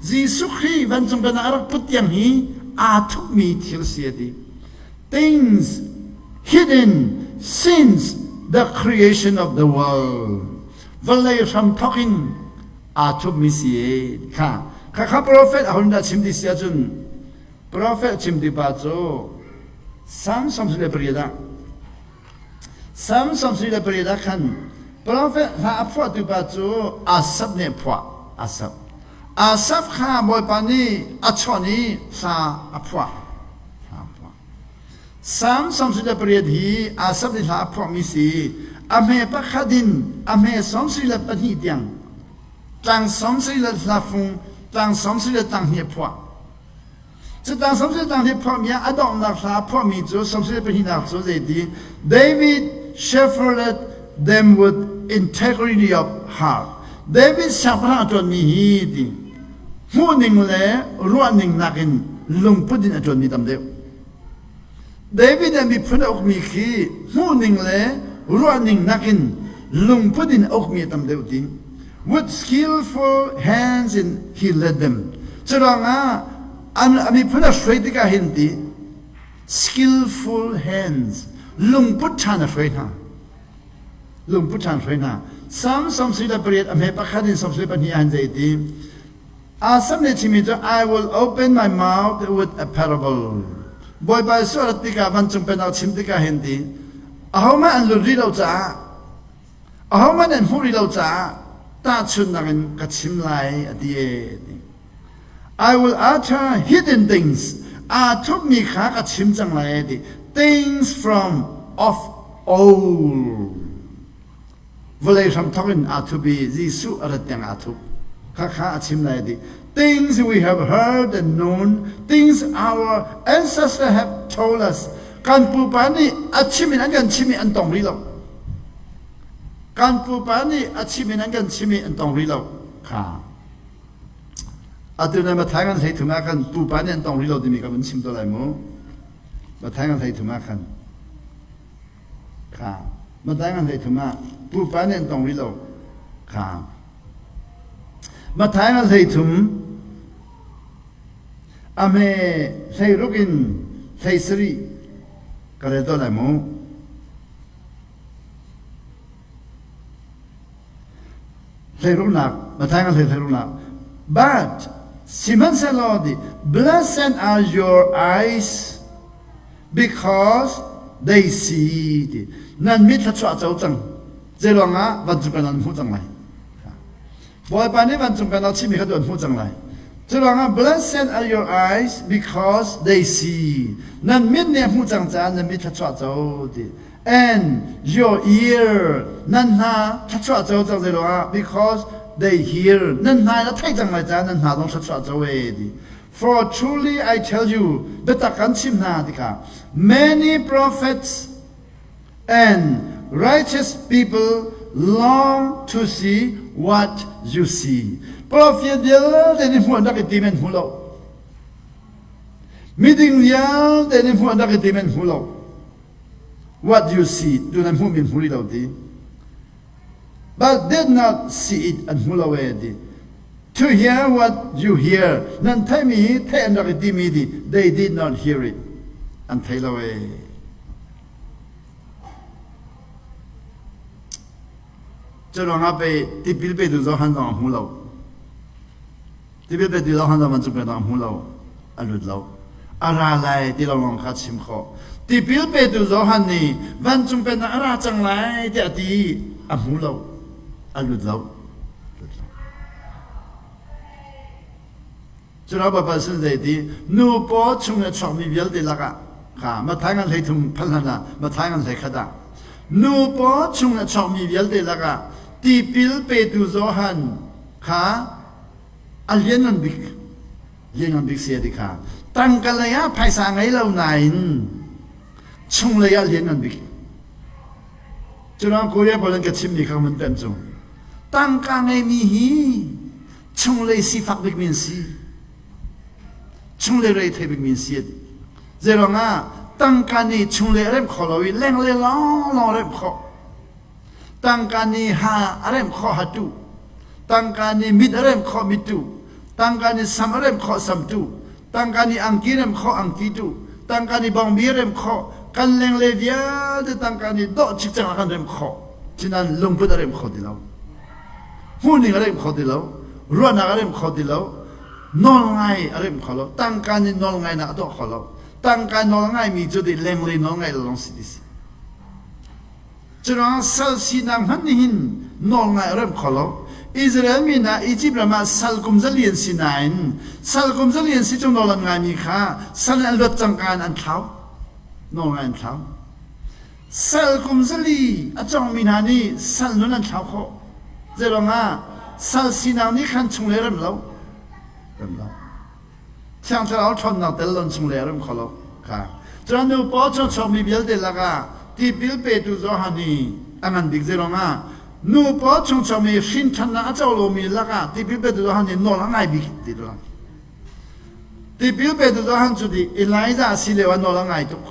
Jesuh Khrih vancung pennak a rak put tiang hi aa thupmi thil si a ti. Things hidden since the creation of the world. Vawlei hram thawk in aa thupmi si e kha khakha profet a hun dah chim ti si ahcun profet chim ti pa cu Psalm 78 ah Psalm 78 ah khan profet hla a phuahtu pa cu Asaph nih phuah Asaph Asaph kha Bawipa nih a chawnh i hla a phuah Psalm 78 hi Asaph nih hla a phuahmi si. A hme pakhat in a hme 72 tiang tlang 70 le hlafung tlang 70 le tlang hnih a phuah. Cu tlang 70 tlang hnih phuahmi ah a donghnak hla a phuahmi cu 72 nak cu zeiti David shepherded them with integrity of heart. David siangpahrang a ṭuanmi hi ti hmuhning le ruahning nakin lungput in a ṭuanmi tam deuh. David le miphun a ukmi khi hmuhning le ruahning nakin lungput in a ukmi a tam deuh ti. With skillful hands in he led them. Curuangah a miphun a hruai tikah hin ti skillful hands lungput ṭhan a hruai hna. Lungput ṭhan hruai hna. Psalm 78 a hme pakhat in 72 ah hin zei ti Asaph nih chimmi cu I will open my mouth with a parable. Bawipa Jesuh a rat tikah vancung pennak chim tikah hin ti ahohmanh an lut rih lo caah ahohmanh an hmuh rih lo caah tahchunhnak in ka chim lai a ti e ti. I will utter hidden things. Aa thupmi kha ka chim cang lai e ti. Things from of old. Vawlei hramthawk in aa thup i Jesuh a rat tiang aa thup. Khakha a chim lai a ti. Things we have heard and known, things our ancestors have told us. Kan pupa nih a chim in an kan chim i an tong rih lo. Kan pupa nih a chim in an kan chim i an tong rih lo. Kha. Atu na Matthai kan hlei thum ah khan pupa nih an tong rih lo timi ka vun chim to lai mu. Matthai kan hlei thum ah khan. Kha Matthai ngan 13 ah pupa nih an tong rih lo. Kha Matthai ngan 13 a hme 16 in 17 ka rel tawn lai mu. Hleiruknak Matthai ngan 16nak But sihmanhsehlaw the blessed are your eyes because they see ti nan mit thluachuah co cang zeiruang ah vancung kan an hmuh cang lai Bawipa nih vancung kan chimmi kha tu an hmuh cang lai curuangah blessed are your eyes because they see nan mit nih a hmuh cang caah nan mit thluachuah co ti and your ear nan hna thluachuah co cang zeiruangah because they hear nan hna in a theih cang lai caah nan hna zong thluachuah co e ti For truly I tell you, biatak kan chim hna tikah, many prophets and righteous people long to see what you see. Prophet vialte nih hmuh an rak i tim an hmu lo. Miding vialte nih hmuh an rak i tim an hmu lo. What you see, tu nan hmuh min hmu rih lo ti. But did not see it an hmu lo e ti. To hear what you hear nan theihmi hi theih an rak i timi ti they did not hear it an thei lo e. Cu ruangah pei tipil petu Johan zong a hmu lo. Tipil petu Johan zong vancung pennak a hmu lo. A lut lo. A ra lai ti lawnglawng kha chim khawh. Tipil petu Johan nih vancung pennak a ra cang lai tiah a ti a hmu lo. A lut lo. Cu Baibal sin zei ti nu paw chung i a chuakmi vialte lakah kha Matthai ngan 13 phanh hlan ah Matthai ngan 21 ah nu paw chung i a chuakmi vialte lakah tipil petu Johan kha a lianngan bik lianngan bik si a ti kha tangka lei ah phaisa ngei lo nain chunglei ah lianngan bik Curuang Korea pawl an ka chimmi kha mun pem cu tangka ngeimi hi chunglei sifak bikmi an si. Chunglei rei thei bikmi an si a ti. Zeiruangah tangka nih chunglei a remh kho lo i lenglei lawnglawng a remh khawh. Tangka nih ha a remh khawh ha tuh. Tangka nih mit a remh khawh mit tuh. Tangka nih sam a remh khawh sam tuh. Tangka nih angki remh khawh angki tuh. Tangka nih bawngbi a remh khawh. Kan lenglei vialte tangka nih dawh cikcek a kan remh khawh. Cunain lungput a remh kho ti lo. Hmuhning a remh kho ti lo. Ruahnak a remh kho ti lo. Nawlngai a remh kho lo. Tangka nih nawlngainak a tuah kho lo. Tangka nawlngaimi cu ti lenglei nawlngaih lo lawng si ti si. Curuangah sal sinak hmanh nih hin nawlngaih a remh kho lo. Israel mi hna Egypt ram ah sal kum zali an si nain sal kum zali an si chung nawl an ngaimi kha sal in an luat cangka in an thlau. Nawlngaih an thlau. Sal kum zali a cawngmi hna nih sal nun an thlau khawh. Zeiruangah sal sinak nih khan chunglei a rem lo. Rem lo. Thiang Thlarau ṭhawnnak tel lo chunglei a rem kho lo. Kha. Cun nu paw chung chuakmi vialte lakah tipil petu Johan hi a ngan bik zeiruangah nu paw chung chuakmi hrinṭhannak a co lomi lakah tipil petu Johan nih nawl a ngai bik ti lang. Tipil petu Johan cu di Elijah a si lio ah nawl a ngai tuk.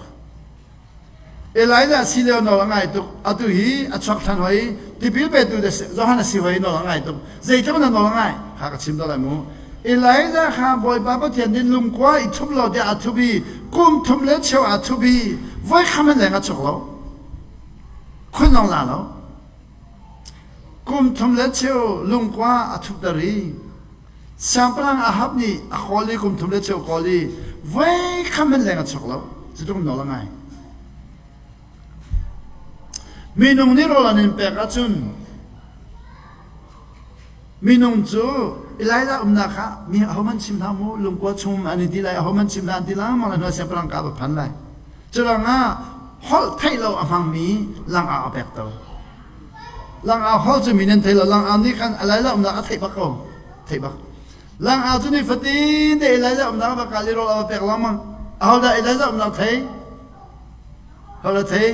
Elijah si lio nawl a ngai tuk. Atu hi a chuak ṭhan hoi. Tipil petu Johan a si hoi nawl a ngai tuk. Zeitluk na nawl a ngai? Kha ka chim deuh lai mu. Elijah kha Bawipa Pathian nih lungkua i thup lo tiah a thup i kum thum le cheu aa thup i voi kham in leng a chuak lo. Khun lawng la lo. Kum thum le cheu lungkua a thupter i Siangpahrang Ahab nih a kawl i kum thum le cheu kawl i voi kham in leng a chuak lo. Cutluk nawl a ngai. Minung nih rawl an in pek ahcun minung cu Elijah umnak kha mi ahohmanh chim hlah mu lungkua chung an i ti lai ahohmanh chim hlah an ti lengmang lai hnuah siangpahrang ka va phan lai. Curuangah holh theih lo a hmangmi langah a pek to. Langau holh cu mi nan thei lo. Langau nih khan a lai umnak a theih bak ko. Theih bak. Langau cu ni fatin te Elijah umnak va kal i rawl a va pek lengmang. Ahodah Elijah umnak thei? Hodah thei?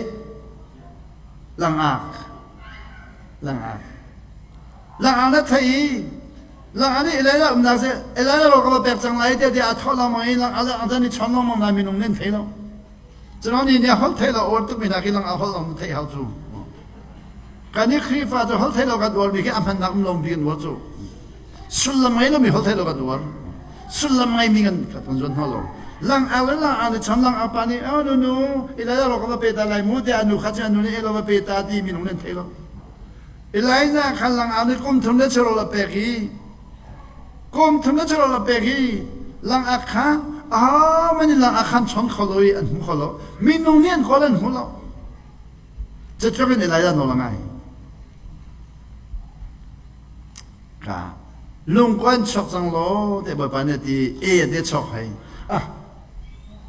Langak. Langak. Langak na thei i Langak nih Elijah umnak si Elijah rawl ka va pek cang lai tiah tiah a thawh lengmang i langak le angtan i chawn lengmang na minung nan thei lo. Cuno nih nih holh theih lo uar tukmi hna khi lang ah holh lawng theih hau cu. Kan i Khrihfa cu holh theih lo kan uarmi khi a hmannak um lawng bi kan uar cu. Sullam ngei lomi holh theih lo kan uar. Sullam ngeimi kan kan zuan hna lo. Lang au le lang au nih chan lang au pa nih oh nu nu Elijah ro ka va pe ta lai mu tiah nu kha cu nu nih elo va pe ta ti minung nan thei lo. Elijah khan lang au nih kum thum le chero la pek i Kum thum na charo la pek i langak kha ahohmanh in langak khan chon kho lo i an hmu kho lo. Minung nih an kawl an hmu lo. Cutluk in Elijah nawl a ngai. Ka lungkuan chuak cang law te Bawipa nih a ti e a te chuak hei. Ah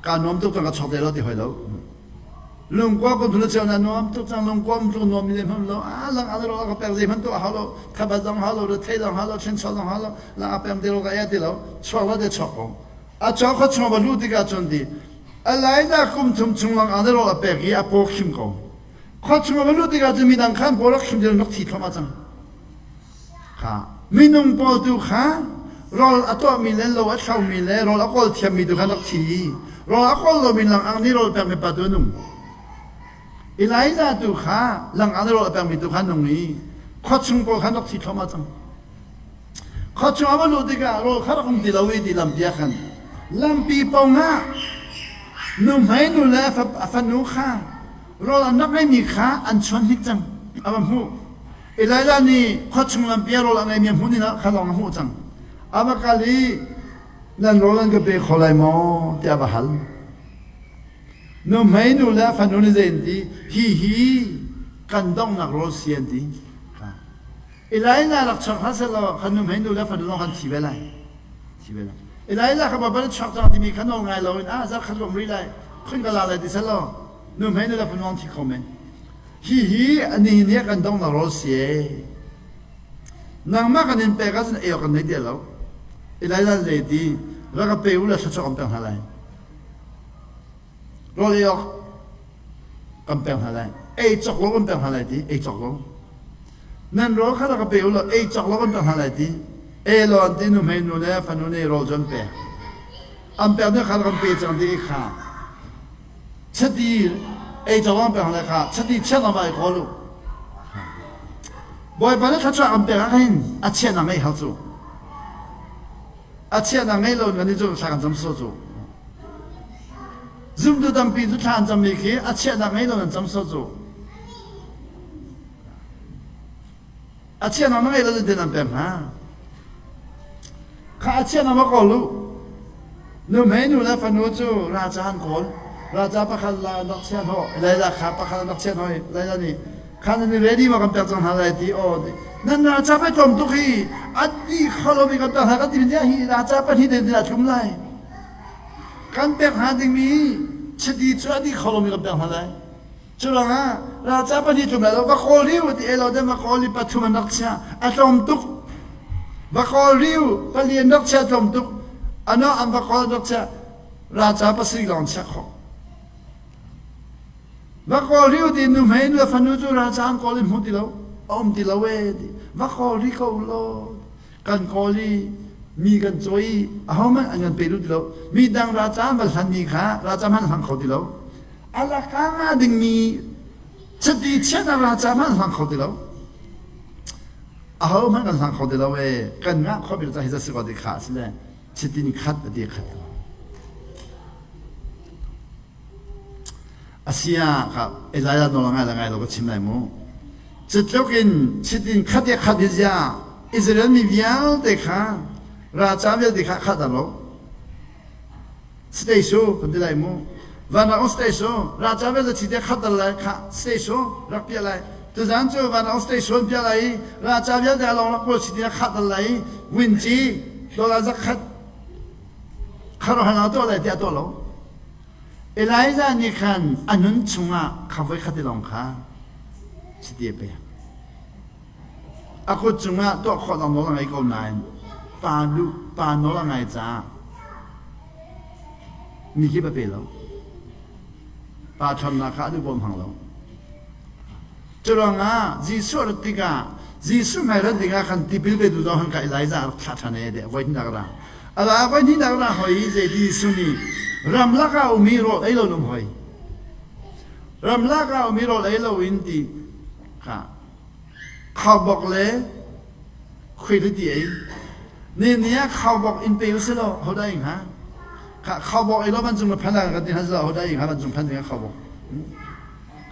ka nuam tuk cang ka chuak te lo ti hoi lo. Lungkua kum thun cheu na nuam tuk cang lungkua um tluk nuam mi hman lo a lang a ro ka pek zei hman tu a hau lo thabat zong hau lo thei zong hau lo chen chaw zong hau lo lang a pem te ro ka e ti lo chuak lo te chuak ko a chaw kha chung ba lu tikah cun ti a lai na kum thum chung lang a ro a pek i a paw khim ko khua chung ba lu tikah cun midang khan paw rak khim dil rak thi thom a cang kha minung pawl tu kha rawl a tuahmi le lo a thlomi le rawl a kawl thiammi tu kha rak thi i rawl a kawl lomi langang nih rawl pekmi pa tu a nung Elijah tu kha langang nih rawl a pekmi tu kha nung i khua chung pawl kha rak thi thluahmah cang khua chung a va luh tikah rawl kha rak um ti lo i ti lampi ah khan lampi pawng ah nuhmei nu le a fanu kha rawl an rak ngeimi kha an chuan hnik cang a va hmuh Elijah nih khuachung lampi ah rawl a ngeimi a hmuh ni kha lawng a hmuh cang. A va kal i nan rawl an ka pe kho lai maw tiah a va hal. Nuhmei nu le a fanu nih zei an ti? Hi hi kan donghnak rawl si an ti. Elijah rak chuak hlah sehlaw kan nuhmei nu le fanu zong kan thi ve lai. Thi ve lai. Elijah kha Baibal in chuak cang timi kha nawl ngai loin ah zarh khat rum rih lai, khun ka la lai ti sehlaw nuhmei nu le fanu zong thi kho men. Hihi nihin hi kan donghnak rawl si ee. Nangmah kan in pek ahcun ei awk kan nei ti lo. Elijah zei ti rak ka pe u law thluachuah kan pek hna lai. Rawl ei awk kan pek hna lai. Ei cawk lo kan pek hna lai ti. Ei cawk lo. Nan rawl kha rak ka pe u law ei cawk lo kan pek hna lai ti. Ei law an ti nuhmei nu le fanu nih rawl cu an pek. An pek nih khan kan pe cang ti kha chiti ei cawng an pek le kha chiti chiat an vai kawl u. Bawipa nih thluachuah an pek ah khin a chiahnak ngei hau cu. A chiahnak ngei lo in kan i cu thla kan cam so cu. Zumtu tampi cu thla an cammi khi a chiahnak ngei lo in an cam so cu. A chiahnak na ngei lo tin an pek hna. Kha a chiahnak va kawl u. Nuhmei nu le fanu cu raca an kawl. Raca pakhat la an rak chiah hnawh. Elijah kha pakhat an rak chiah hnawh i Elijah nih kha nan i ready ma kan pek cang hna lai ti aw nan raca pei tlawm tuk hi a ti kho lomi kan pek hna kan ti hi raca pahnih den a tlum lai. Kan pek hna dingmi chiti cu a ti kho lomi kan pek hna lai. Curuangah ralca pahnih tlum lai lo va kawl riu ti elo de va kawl i pathum an rak chia a tlawm tuk va kawl riu pali an rak chia tlawm tuk ano an va kawl an rak chia ralca pasarih lawng chia khawh va kawl riu ti nuhmei nu le fanu cu ralca an kawl in hmu ti lo a um ti lo e ti va kawl ri ko law kan kawl i mi kan cawi i ahohmanh an kan pe duh ti lo mi dang ralca an va hlanmi kha ralca hmanh hlang kho ti lo a laka nga dingmi chiti chiatnak ralca hmanh hlang kho ti lo ahohmanh kan hlang kho ti lo e kan ngah khawh bik ca hi si ko ti kha si le chitin khat a ti khat Asia ka Elijah nawl ngai le ngai lo ka chim lai mu. Cutluk in chitin khat i khat hi zia Israel mi vialte kha raca vialte kha khat a lo. Stay su kan ti lai mu. Van rak stay su raca vialte chite khat dal lai kha stay su rak pia lai. Tuzan cu van rak stay su pia lai i raca vialte along rak pawl chiti khat dal lai i winci dollar zakhat kharohana tuah lai tiah tuah lo. Elijah nih khan a nun chungah kha voikhat te lawng kha chiti a pek. A kut cungah tuah khawh dang nawl a ngei ko nain pa duh pa nawl a ngai caah mi kip a pe lo. Pa ṭhawnnak kha a duh bawm hang lo. Curuangah Jesuh a rat tikah Jesuh hmai rat dingah khan tipil petu Johan kha Elijah a rak thlah ṭhan ee tiah voihnihnak a ra. A ra voihnihnak a ra hoi i zeiti Jesuh nih ramlak ah um i rawl ei lo in um hoi. Ramlak ah um i rawl ei lo in ti kha khaubawk le khuaihli ei. Ni ni ah khaubawk in pe usih law hodah ei hnga? Kha khaubawk ei law vancung na phan lai kan ti hna sih hodah ei hnga vancung phan ding ah khaubawk.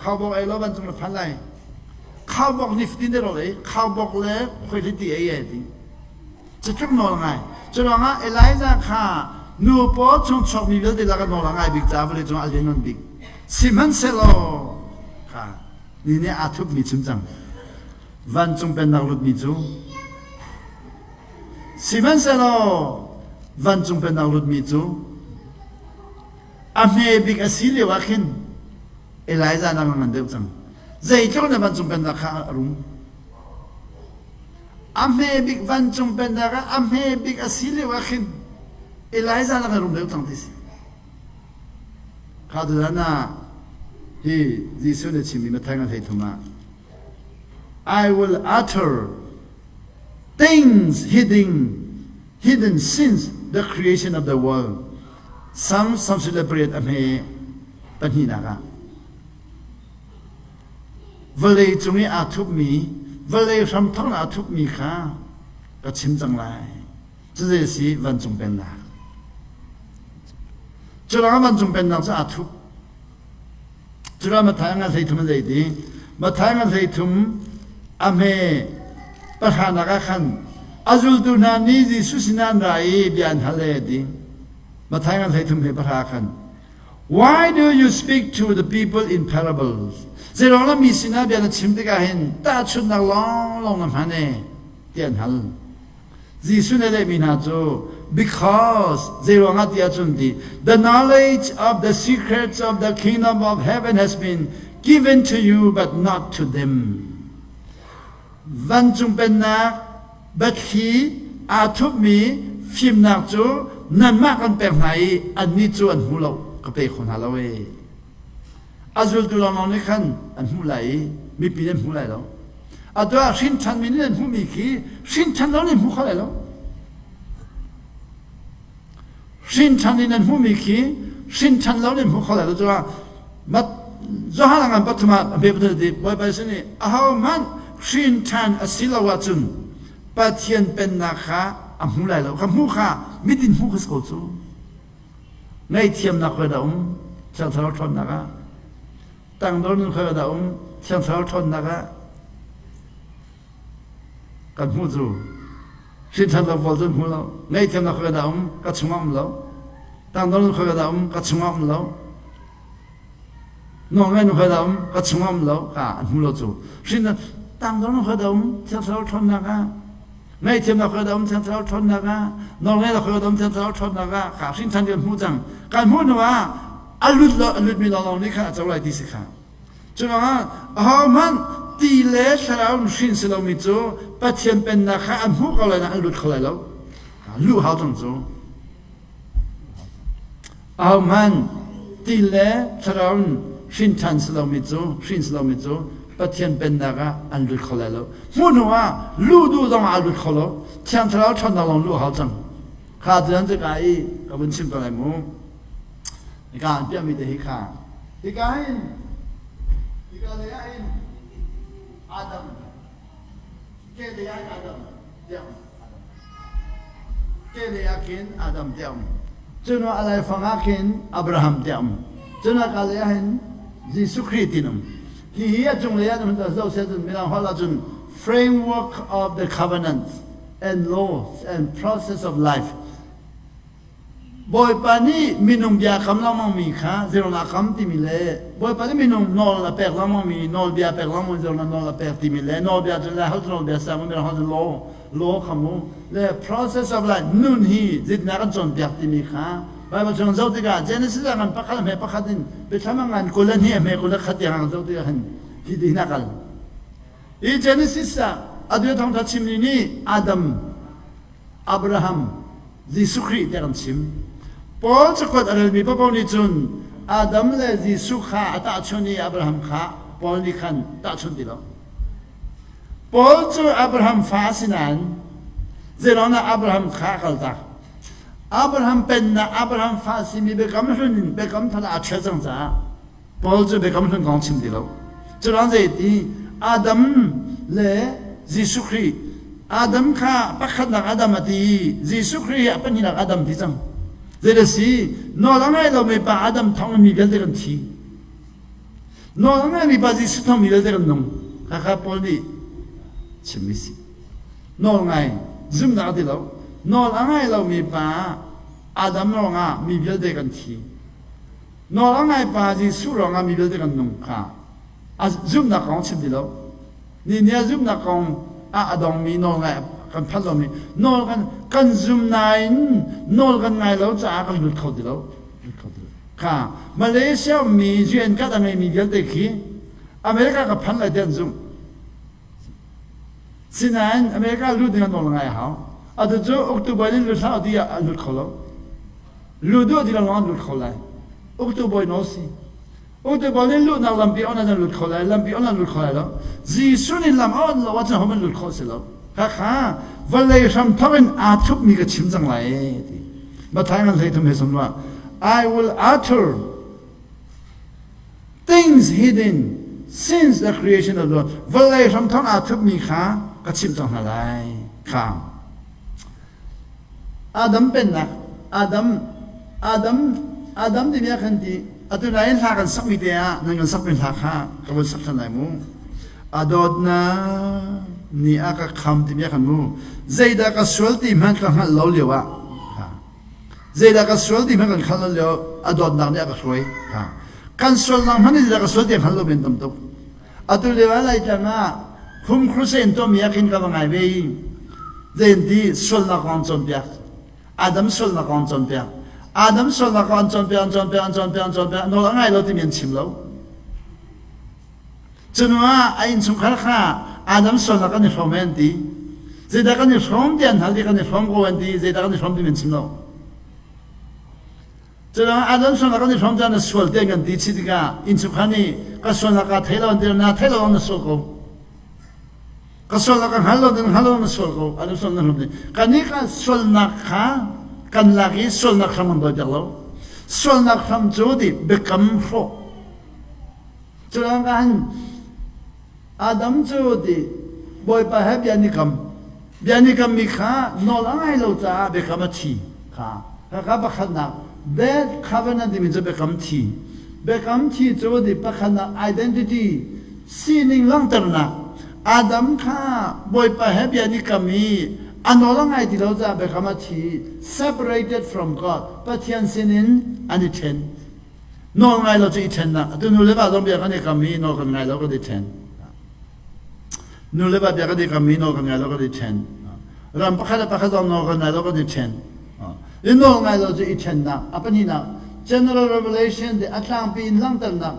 Khaubawk ei law vancung na phan lai. Khaubawk ni fatin te rawl ei, khaubawk le khuaihliti ei e ti. Cutluk nawl ngai. Curuangah Elijah kha nu paw chung chuakmi vialte lakah nawl a ngai bik caah vawlei cungah a lianngan bik. Sihmanhsehlaw kha ni nih aa thupmi chim cang. Vancung pennak lutmi cu Sihmanhsehlaw vancung pennak lutmi cu a hme bik a si lio ah khin Elijah nak ngan deuh cang. Zeitluk na vancung pennak kha a rum. A hme bik vancung pennak ah a hme bik a si lio ah khin Elijah nak a rum deuh cang ti si. Kha tuzan ah hi Jesuh nih chimmi Matthai ngan 13 ah I will utter things hidden hidden since the creation of the world. Psalm 38 a hme pahnihnak ah vawlei cung i aa thupmi vawlei hramthawk aa thupmi kha ka chim cang lai. Cuze si vancung pennak. Cu ruangah vancung pennak cu aa thup. Cu ruangah Matthai ngan 33 an zei ti? Matthai ngan 33 a hme pahranak ah khan a zultu hna nih Jesuh sinah an ra i bia an hal e ti. Matthai ngan 33 he pahra khan Why do you speak to the people in parables? Zeiruang mi sinah bia na chim tikah hin tahchunhnak lawnglawng na hman e ti an hal. Jesuh nih a lehmi hna cu because zeiruangah ti ahcun ti the knowledge of the secrets of the kingdom of heaven has been given to you but not to them. Vancung pennak biathli aa thupmi fimnak cu nanmah kan pek hna i annih cu an hmu lo ka pe kho hna lo ee. A zultu lawnglawng nih khan an hmuh lai i mipi nih an hmu lai lo. Atu ah hrinṭhanmi nih an hmuhmi khi hrinṭhan lo nih hmu kho lai lo. Hrin ṭhan in an hmuhmi khi hrin ṭhan lo in hmuh kho lai lo cuah mat Johan ngan pathum ah a pe ti Bawipa sin i ahohmanh hrin ṭhan a si lo ahcun Pathian pennak kha a hmu lai lo ka hmuh kha mitin hmuh kha si ko cu ngaihthiamnak khoi dah um Thiang Thlarau ṭhawnnak ah tangdor nun khoi dah um Thiang Thlarau ṭhawnnak ah kan hmuh cu hrinṭhan lo pawl cu hmu lo ngaihthiamnak khoi dah um ka chungah um lo tangdor nun khoi dah um ka chungah um lo nawlngai nu khoi dah um ka chungah um lo ka an hmu lo cu hrin tangdor nun khoi dah um Thiang Thlarau ṭhawnnak ah ngaihthiamnak khoi dah um Thiang Thlarau ṭhawnnak ah nawlngaihnak khoi dah um Thiang Thlarau ṭhawnnak ah ka hrinṭhan kan hmuh cang kan hmuh hnu ah a lut lo a lutmi lawnglawng nih khan a co lai ti si kha Curuangah ahohmanh ti le thlarau in hrin si lomi cu Pathian pennak kha an hmuh ko lai nain an lut kho lai lo. Luh hau cang cu. Ahohmanh ti le thlarau in hrin ṭhan si lomi cu hrin si lomi cu Pathian pennak ah an lut kho lai lo. Hmuh hnu ah luh duh zong ah a lut kho lo. Thiang Thlarau ṭhawnnak lawng luh hau cang. Kha cu an cika i ka vun chim ko lai mu. Hika an piahmi te hi kha hika hin hika lei ah hin Adam ke lei ah Adam tiang ke lei ah khin Adam tiang cun a laifang ah khin Abraham tiang cun a ka lei ah hin Jesuh Khrih tin um hihi a cunglei ah hun zoh seh cun mirang holh ahcun framework of the covenant and laws and process of life Bawipa nih minung bia kam lengmangmi kha zeiruangah kam timi le Bawipa nih minung nawl a pek lengmangmi nawlbia pek lengmang zeiruangah nawl a pek timi le nawlbia cu le hal nawlbia sang mirang hal law law kha mu le process of life nun hi zeitindah kan cawnpiak timi kha Bible chung zoh tikah Genesis ah ngan pakhat hme pakhat in biathlam ah ngan 22 hme 21 tiang ah zoh tikah hin hi ti hin a kal i Genesis ah atu thawngtha chimmi nih Adam Abraham, Jesuh Khrih tiah kan chim. Paul cakuat a relmi paohpaoh nih cun Adam le Jesuh kha a tahchunh i Abraham kha Paul nih khan tahchunh ti lo. Paul cu Abraham fa a si nain zeiruangah Abraham kha a kaltak. Abraham pennak Abraham fa a simi biakam hlun in biakam thar ah aa ṭhial cang caah Paul cu biakam hlun kong chim ti lo. Curuang zeiti Adam le Jesuh Khrih Adam kha pakhatnak Adam a ti i Jesuh Khrih hi a pahnihnak Adam ti cang. Zei a si? Nawl a ngai lomi pa Adam thawng in mi vialte kan thi. Nawl a ngaimi pa Jesuh thawng mi vialte kan nung. Khakha Paul nih chimmi si. Nawl ngai zumhnak a ti lo. Nawl a ngai lomi pa Adam ruangah mi vialte kan thi. Nawl a ngai pa Jesuh ruangah mi vialte kan nung kha a zumhnak kong chim ti lo. Ni ni a zumhnak kong ah a dongmi nawl ngai kan phanh lomi nawl kan kan zum nain nawl kan ngai lo caah kan lut kho ti lo. Lut kho ti lo. Kha Malaysia mi UN card a ngeimi vialte khi America ka phan lai ti an zumh. Sinain America lut ding an nawl ngai a hau. Atu cu uktu bawi nih lut hlah ti ah an lut kho lo. Luh duh ti lawng an lut kho lai. Uktu bawi nawl si. Uktu bawi nih luhnak lampi on an lut kho lai, lampi on an lut kho lai lo. Jesuh nih lam a on lo ahcun hohmanh lut khawh si lo. Khakha vawlei hram thawk in aa thupmi ka chim cang lai ti. Matthai ngan 33 he sawm I will utter things hidden since the creation of the world. Vawlei hram thawk aa thupmi kha ka chimh cang hna lai. Kha. Adam pennak Adam Adam Adam timi ah khan ti atu nain hla kan sakmi te ah nan kan sakmi hla kha ka vun sak than lai mu a dawtnak nih a ka kham timi ah khan mu zeidah ka sual ti hmanh ka hngalh lo lio ah zeidah ka sual ti hmanh kan hngalh lo lio a dawtnak nih a ka hruai kan sualnak hmanh zeidah ka sual ti hngalh lo men tam tuk Atu lio ah Laitlang ah Home Crusade tuahmi ah khin ka va ngai ve i zeiti sualnak kong cawnpiak Adam sualnak kong cawnpiak Adam sualnak kong an cawnpiak an cawnpiak an cawnpiak an cawnpiak nawl a ngai lo timi an chim lo cunu ah a innchungkhar kha Adam sualnak kan i hrawm an ti zeidah kan i hrawm ti an hal ti kan i hrawm ko an ti zeidah kan i hrawm timi an chim lo Cucaah Adam sualnak kan i hrawm caan na sual te kan ti chih tikah innchungkhar nih ka sualnak kaa thei lo an ti na thei lo na sual ko. Ka sualnak ka hngal lo na hngal lo na sual ko. Adam sualnak hrawm ti. Kan nih ka sualnak kha Kan lak i sualnak hram kan dawi piak lo. Sualnak hram cu ti biakam hrawh. Culang khan Adam cu ti Bawipa he bia ni kam. Bia ni kam mi kha nawl a ngai lo caah biakam a thi kha. Kha pakhatnak bad covenant timi cu biakam thi. Biakam thi cu ti pakhatnak identity sining langhternak. Adam kha Bawipa he bia ni kam i a nawl a ngai ti lo caah biakam a thi. Separated from God. Pathian sinin an i ṭhen. Nawl ngai lo cu i ṭhennak. Atu nu le va zong bia kan i kam i nawl kan ngai lo kan i ṭhen. Nu le va bia kan i kam i nawl kan ngai lo kan i ṭhen. Ram pakhat le pakhat zong nawl kan ngai lo kan i ṭhen. I nawl ngai lo cu i ṭhennak. A pahnihnak, General Revelation ti a tlangpi in langhternak.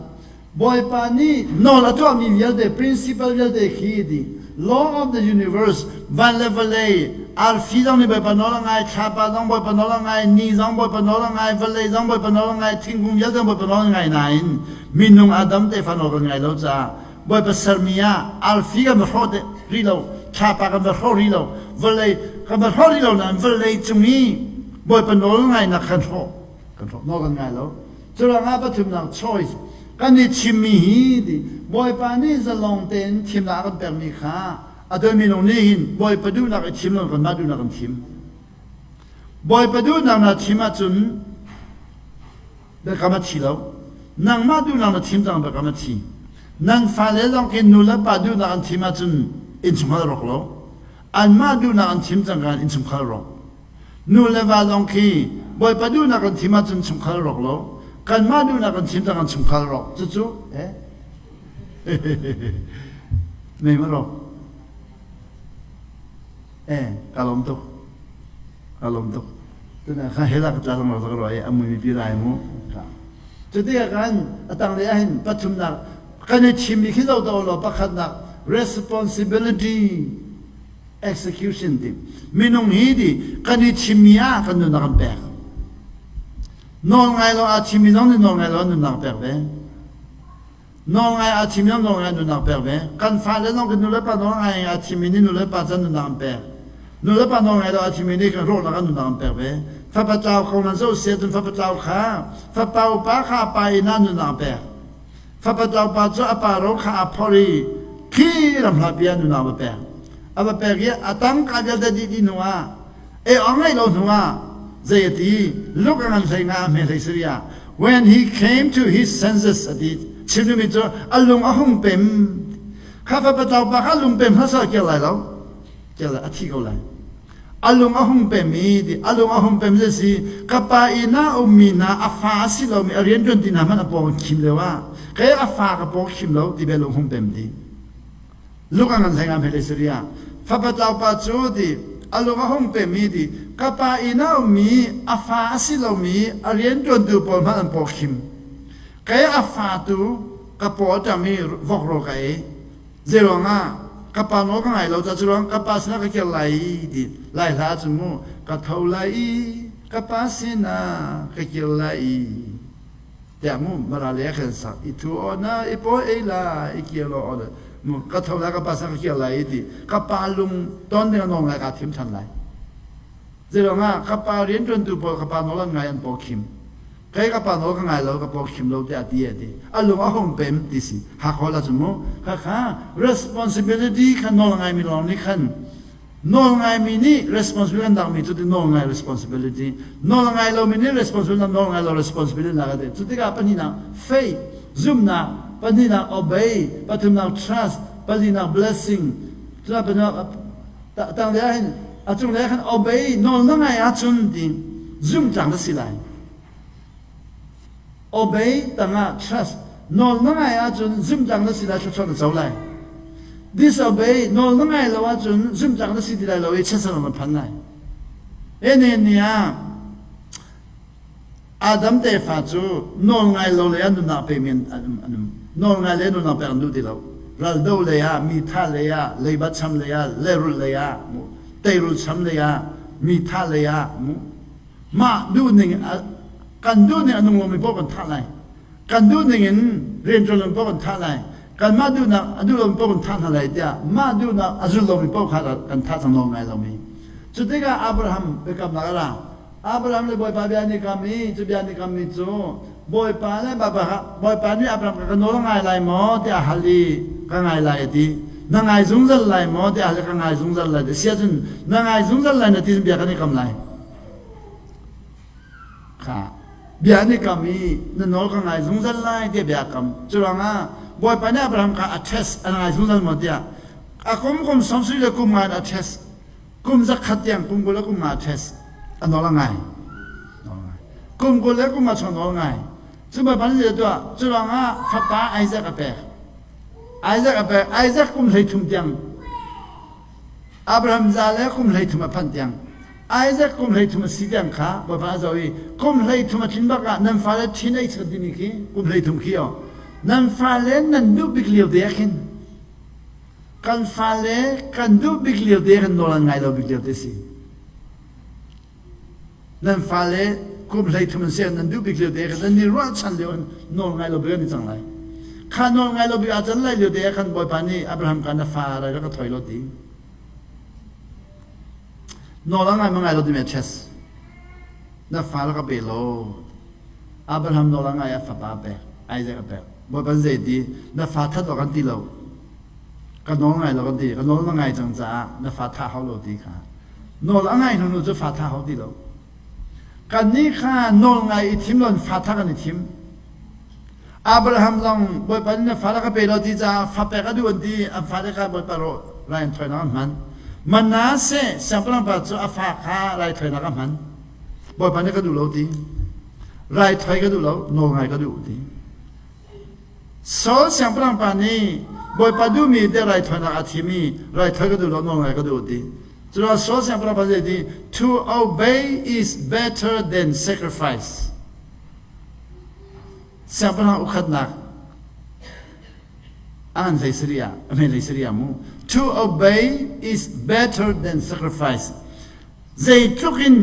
Bawipa nih nawl a tuahmi vialte, principle vialte khi ti law of the universe, van le vawlei, arfi zong nih Bawipa nawl a ngai, thlapa zong Bawipa nawl a ngai, ni zong Bawipa nawl a ngai, vawlei zong Bawipa nawl a ngai, thingkung vialte zong Bawipa nawl a ngai nain minung Adam tefa nawl kan ngai lo caah Bawipa sermi ah arfi kan va hrawh rih lo, thlapa kan va hrawh rih lo, vawlei kan va hrawh rih lo nain vawlei cung i Bawipa nawl ngainak kan hrawh, kan hrawh, nawl kan ngai lo. Curuangah pathumnak choice kan i chimmi hi ti Bawipa nih zalong tein thimnak a kan pekmi kha a doi minung nih hin Bawipa duhnak i thim lo kanmah duhnak kan thim. Bawipa duhnak na thim ahcun biakam a thi lo. Nangmah duhnak na thim cang biakam a thi. Nan fale zong khi nu le pa duhnak an thim ahcun innchungkhar a rawk lo. Anmah duhnak an thim cang kan innchungkhar a rawk. Nu le va zong khi Bawipa duhnak kan thim ahcun chungkhar rawk lo. Kanmah duhnak kan thim cang kan chungkhar rawk. Cucu eh mei ma rawk. Eh ka lawm tuk. Ka lawm tuk. Tuna kha hela ka tla rang ro ro ai amui mi pi rai mu. Cuti ah kan atang le ahin pathumnak kan i chimmi khi zo to lo pakhatnak responsibility execution ti minung hi ti kan i chimmi ah kan nunnak an pek nawl ngai lo aa chimmi zong nih nawl ngai lo nunnak pek ve nawl ngai aa chimmi zong nawl ngai nunnak pek ve kan fale zong kan nulepa nawl ngai aa chimmi nih nulepa can nunnak an pek nulepa nawl ngai lo aa chimmi nih kan rawhnak an nunnak an pek ve fapa tlau ko nan zoh sia cun fapa tlau kha fapa upa kha pa in ah nunnak pek Fapa tlaupa cu a pa ro kha aa phorh i khi ramhla pi ah nunau va pek. A va pek i a tangka vialte dih dih hnu ah e a ngeih lo hnu ah zei a ti luk a ngan hlei nga a hme hlei sari ah when he came to his senses a ti chim duhmi cu a lung a hung pem kha fapa tlaupa kha lung pem hmasa kir lai lo kir lai a thi ko lai A lung a hung pem i ti a lung a hung pem zei si ka pa inn ah ummi hna a fa a si lomi a rianṭuan ti hna hmanh a paw khim lio ah kei a fa ka paw khim lo ti bel lung hung pem ti lung a ngan hlei ngam hele Syria fapa tlaupa cu ti a lung a hung pem i ti ka pa inn ah ummi a fa a si lomi a rianṭuantu pawl hmanh an paw khim kei a fa tu ka paw a ṭam i vok rawl ka ei Zeiruangah ka pa nawl ka ngai lo ca curuang ka pa sinah ka kir lai i ti lai hla cu mu ka tho lai i ka pa sinah ka kir lai i tiah mu mara le khan sak i thu aw na i pawi ei la i kir lo aw mu ka tho lai ka pa sinah ka kir lai i ti ka pa lung ton ding nawl ngai ka thim than lai zeiruangah ka pa rianṭuantu pawl ka pa nawl an ngai an paw khim Kei ka pa nawl ka ngai lo ka pawk hrim lo tiah a ti a ti. A lung a hung pem ti si. Hakhawl ah cun mu khakha responsibility kha nawl ngaimi lawng nih khan nawl ngaimi nih responsibility an lakmi cu ti nawl ngai responsibility nawl ngai lomi nih responsibility nawl ngai lo responsibility lak a ti. Cu tikah pahnihnak faith zumhnak pahnihnak obey pathumnak trust palinak blessing cuna pahnihnak tang ah hin a cunglei ah khan obey nawl na ngai ahcun ti zumtlang na si lai obey tangah trust nawl na ngai ahcun zumtlang na si lai thluachuah na co lai disobey nawl na ngai lo ahcun zumtlang na si ti lai lo i chiatserh na phan lai ene ni ah Adam tefa cu nawl ngai lo lei ah nunnak pemi an um. Nawl ngai le nunnak pek an duh ti lo. Raldo lei ah, mi thah lei ah, leiba cham lei ah, lehrulh lei ah, teirul cham lei ah, mi thah lei ah, mah duh ning kan duh ning a nung lomi paoh kan thah lai. Kan duh ning in rianṭuan lomi paoh kan thah lai. Kanmah duhnak a duh lomi paoh kan thah hna lai tiah mah duhnak a zul lomi paoh kha kan thah cang nawl ngai lomi. Cu tikah Abraham biakamnak a ra. Abraham le Bawipa bia an i kam i cu bia an i kammi cu Bawipa le Bawipa nih Abraham ka nawl ngai lai maw tiah a hal i ka ngai lai a ti. Na ngai zungzal lai maw tiah a hal i ka ngai zungzal lai ti. Si ahcun na ngai zungzal lai na ti cun bia kan i kam lai. Kha bia an i kam i na nawl ka ngai zungzal lai tiah bia a kam. Curuangah Bawipa nih Abraham kha a test a ngai zungzal maw tiah a kum kum sawmsarih le kum nga in a test. Kum zakhat tiang kum 20 le kum nga test a nawl a ngai. Kum 20 le kum nga chung nawl ngai. Cu Bawipa nih tuah cu ruangah fapa Isaac a pek. Isaac a pek. Isaac kum 33 tiang Abraham za le kum 33 a phanh tiang Isaac kum 33 a si tiang kha Bawipa a zoh i kum 33 a tlin bak ah nan fale ṭhin ei chan timi khi kum 33 khi oh nan fale nan duh bik lio te ah khin Kan fale kan duh bik lio te kan nawl an ngai lo bik lio te si. Nan fale kum 33 an si nan duh bik lio te kan nan i ruahchan lio an nawl ngai lo bik an i cang lai. Kha nawl ngai lo bik ah can lai lio te ah khan Bawipa nih Abraham kha na fa rai rak ka thoi lo ti. Nawl a ngai ma ngai lo timi a chess. Na fa rak ka pe lo. Abraham nawl a ngai a fapa a pek. Isaac a pek. Bawipa zei ti na fa that awk an ti lo. Ka nawl ngai lo kan ti. Ka nawl na ngai cang caah na fa thah hau lo ti kha. Nawl a ngai hnu hnu cu fa thah hau ti lo. Kannih kha nawl ngai i thim lo in fa thah kan i thim. Abraham zong Bawipa nih na fa rak ka pe lo ti caah fa pek a duh an ti. An fale kha Bawipa rawh rai an thawinak an hman. Manasseh siangpahrang pa cu a fa kha raithawinak a hman. Bawipa nih ka duh lo ti. Raithawi ka duh lo, nawl ngai ka duh ti. Saul siangpahrang pa nih Bawipa duhmi te raithawinak a thim i raithawi ka duh lo nawl ngai ka duh ti. Cucaah Saul siangpahrang pa zei ti to obey is better than sacrifice. Siangpahrang ukhatnak an hlei sari ah a hme hlei sari ah mu to obey is better than sacrifice. Zeitluk in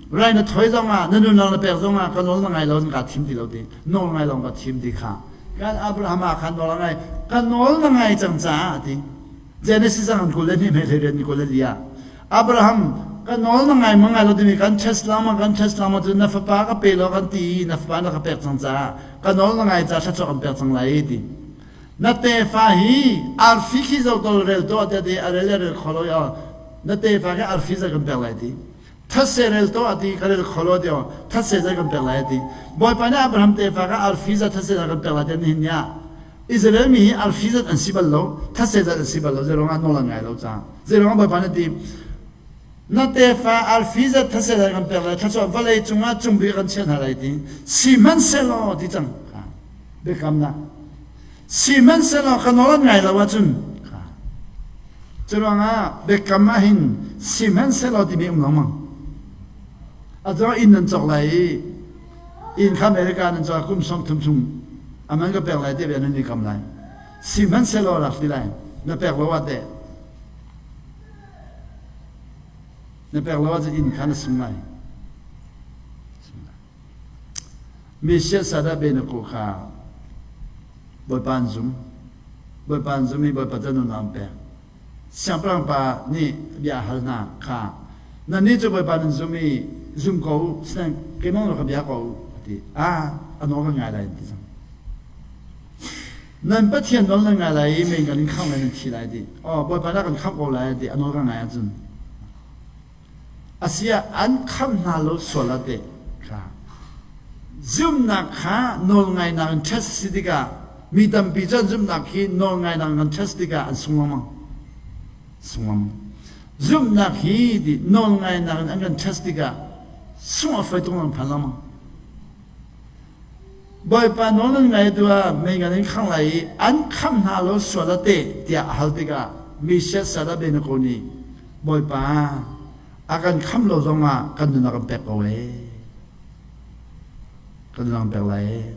rai na thoi zongah na nunnak na pek zongah ka nawl na ngai lo ka thim ti lo ti nawl ngai lawng ka thim ti kha kan Abraham ah khan nawl a ngai ka nawl na ngai cang caah a ti Genesis ah kan 22 hme hlei ni 24 ah Abraham ka nawl na ngai ma ngai lo timi kan test lama kan test lama cu na fapa ka pe lo kan ti na fapa na ka pek cang caah ka nawl na ngai caah thluachuah kan pek cang lai ti na tefa hi arfi khi zo tol rel to te te a rel rel kholo ya na tefa ke arfi za kan pek lai ti thase rel to ati ka rel kholo ti thase za kan pek lai ti bawipa nih Abraham tefa ka arfi za thase za kan pek lai ti nihin ya Israel mi hi arfi zat an si bal lo thase zat an si bal lo zeirong ah nawl an ngai lo ca zeirong ah bawipa nih ti na tefa arfi zat thase za kan pek lai thluachuah vawlei cungah cung bik kan chiah hna lai ti sihmanhsehlaw ti cang biakamnak sihmanhsehlaw ka nawl an ngai lo ahcun curuangah biakam ah hin sihmanhsehlaw timi um lengmang a cang inn nan cawk lai i inn kha America nan cawk kum 30 chung aman ka pek lai te bia nan i kam lai sihmanhsehlaw rak ti lai na pek lo ah teh na pek lo ahcun inn kha na sung lai Mi siasat ah be na ku kha Bawipa an zum. Bawipa an zum i Bawipa cu nunnak an pek. Siangpahrang pa nih bia a hal hna kha nannih cu Bawipa nan zum i zum ko u, sinain keimah nawl ka bia ko u a ti. Ah, a nawl kan ngai lai an ti cang. Nan Pathian nawl nan ngai lai i mei kan in khangh lai nan thi lai ti. Oh, Bawipa nih a kan khamh ko lai a ti. A nawl kan ngai ahcun. Asiah an khamh hna lo sual ah teh kha zumhnak kha nawlngainak in test si tikah mi tampi cu an zumhnak hi nawlngainak in kan test tikah an sung lengmang. Sung lengmang. Zumhnak hi ti nawlngainak in an kan test tikah sungh a fawi tung an phan lengmang. Bawipa nawl nan ngai tu ah mei ngan in khangh lai i an khamh hna lo sual ah teh tiah a hal tikah mi siasat a ben ko nih Bawipa a kan khamh lo zongah kan nun a kan pek ko ee kan nun a kan pek lai ee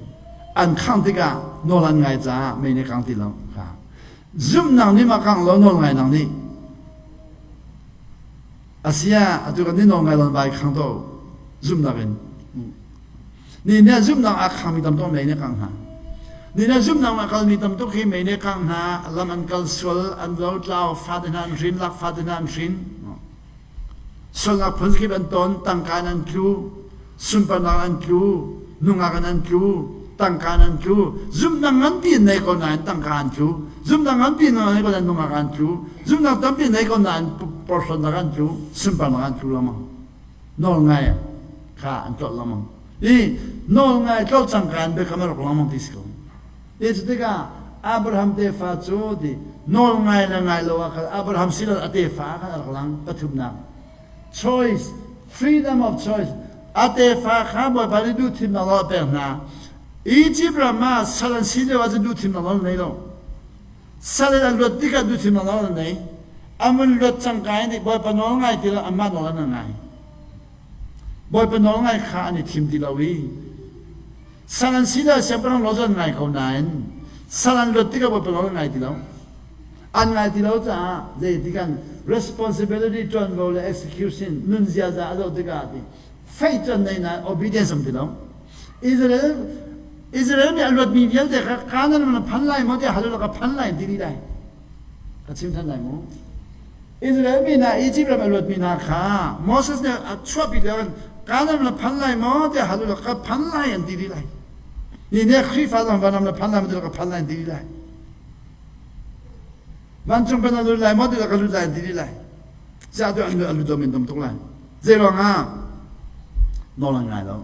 an khangh tikah nawl an ngai caah mei nih kang ti lo kha zumhnak nih ma kang lo nawl ngai nang nih asia atu kan ni nawl ngai lon vai khang to zumhnak in Ni nih zumhnak aa khangmi tam tuk mei nih kangh hna. Ni nih zumhnak a kalmi tam tuk hi mei nih kangh hna, lam an kal sual, an lotlau, fate hna an hrin, lak fate hna an hrin. Sualnak phunkip an ton, tangka in an tlu, sunparnak an tlu, nungak in an tlu, tangka in an tlu, zumhnak nganpi in nei ko nain tangka an tlu, zumhnak nganpi in nei ko nain nungak an tlu, zumhnak tampi nei ko nain porhlawtnak an tlu, sunparnak an tlu lengmang. Nawl ngai kha an tlolh lengmang. I nawl ngai tlolh cangka in biakam a rak lengmang ti si ko. Ti cu tikah Abraham tefa cu ti nawl ngai le ngai lo ah khan Abraham silo a tefa ah khan a rak lang pathumnak. Choice, freedom of choice. A tefa kha Bawipa nih duhthimnak nawl a pek hna. Egypt ram ah sal an si lio ahcun duhthimnak nawl an nei lo. Sal in an luat tikah duhthimnak nawl an nei. An vun luat cangka in Bawipa nawl ngai ti lo anmah nawl an ngai. Bawipa nawl ngai kha an i thim ti lo i Sal an si le siangpahrang law cu an ngai ko nain sal an luat tikah Bawipa nawl an ngai ti lo. An ngai ti lo caah zeitik an responsibility ṭuanvo le execution nun ziaza a zoh tikah ti faith cu an nei nain obedience um ti lo. Israel Israel nih a luatmi vialte kha Canaan ram na phan lai maw tiah hal u law ka phan lai an ti dih lai. Ka chim than lai mu. Israel mi hna Egypt ram a luatmi hna kha Moses nih a chuahpi lio in Canaan na phan lai maw tiah hal u law ka phan lai an ti dih lai. Ni nih Khrihfa zong vanram na phan lai maw tiah ka phan lai an ti dih lai. Vancung pan na lut lai maw tiah ka lut lai an ti dih lai. Ziah tu an lut dom in dom tuk lai. Zei ruangah nawl an ngai lo.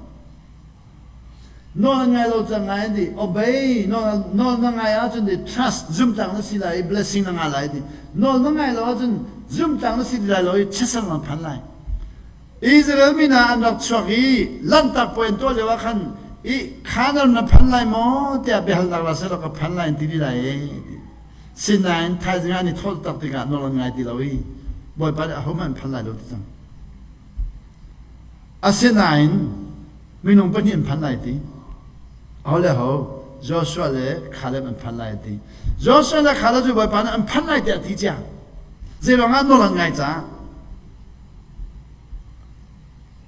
Nawl an ngai lo cang ngai an ti. Obey, nawl, nawl na ngai ahcun ti trust, zumtlang na si lai i blessing na ngah lai ti. Nawl na ngai lo ahcun zumtlang na si ti lai lo i chiatser na phan lai. Israel mi hna an rak chuak i lanhtak puai an tuah lio ah khan i Canaan na phan lai maw tiah biahalnak la seh law ka phan lai an ti dih lai e ti. Sinain thaizing ah an i thawh tak tikah nawl an ngai ti lo i Bawipa nih ahohmanh an phan lai lo ti cang. Asinain minung pahnih an phan lai ti. Aho le ho? Joshua le Caleb an phan lai ti. Joshua le Caleb cu Bawipa nih an phan lai tiah a ti cia. Zeiruang ah nawl an ngai caah.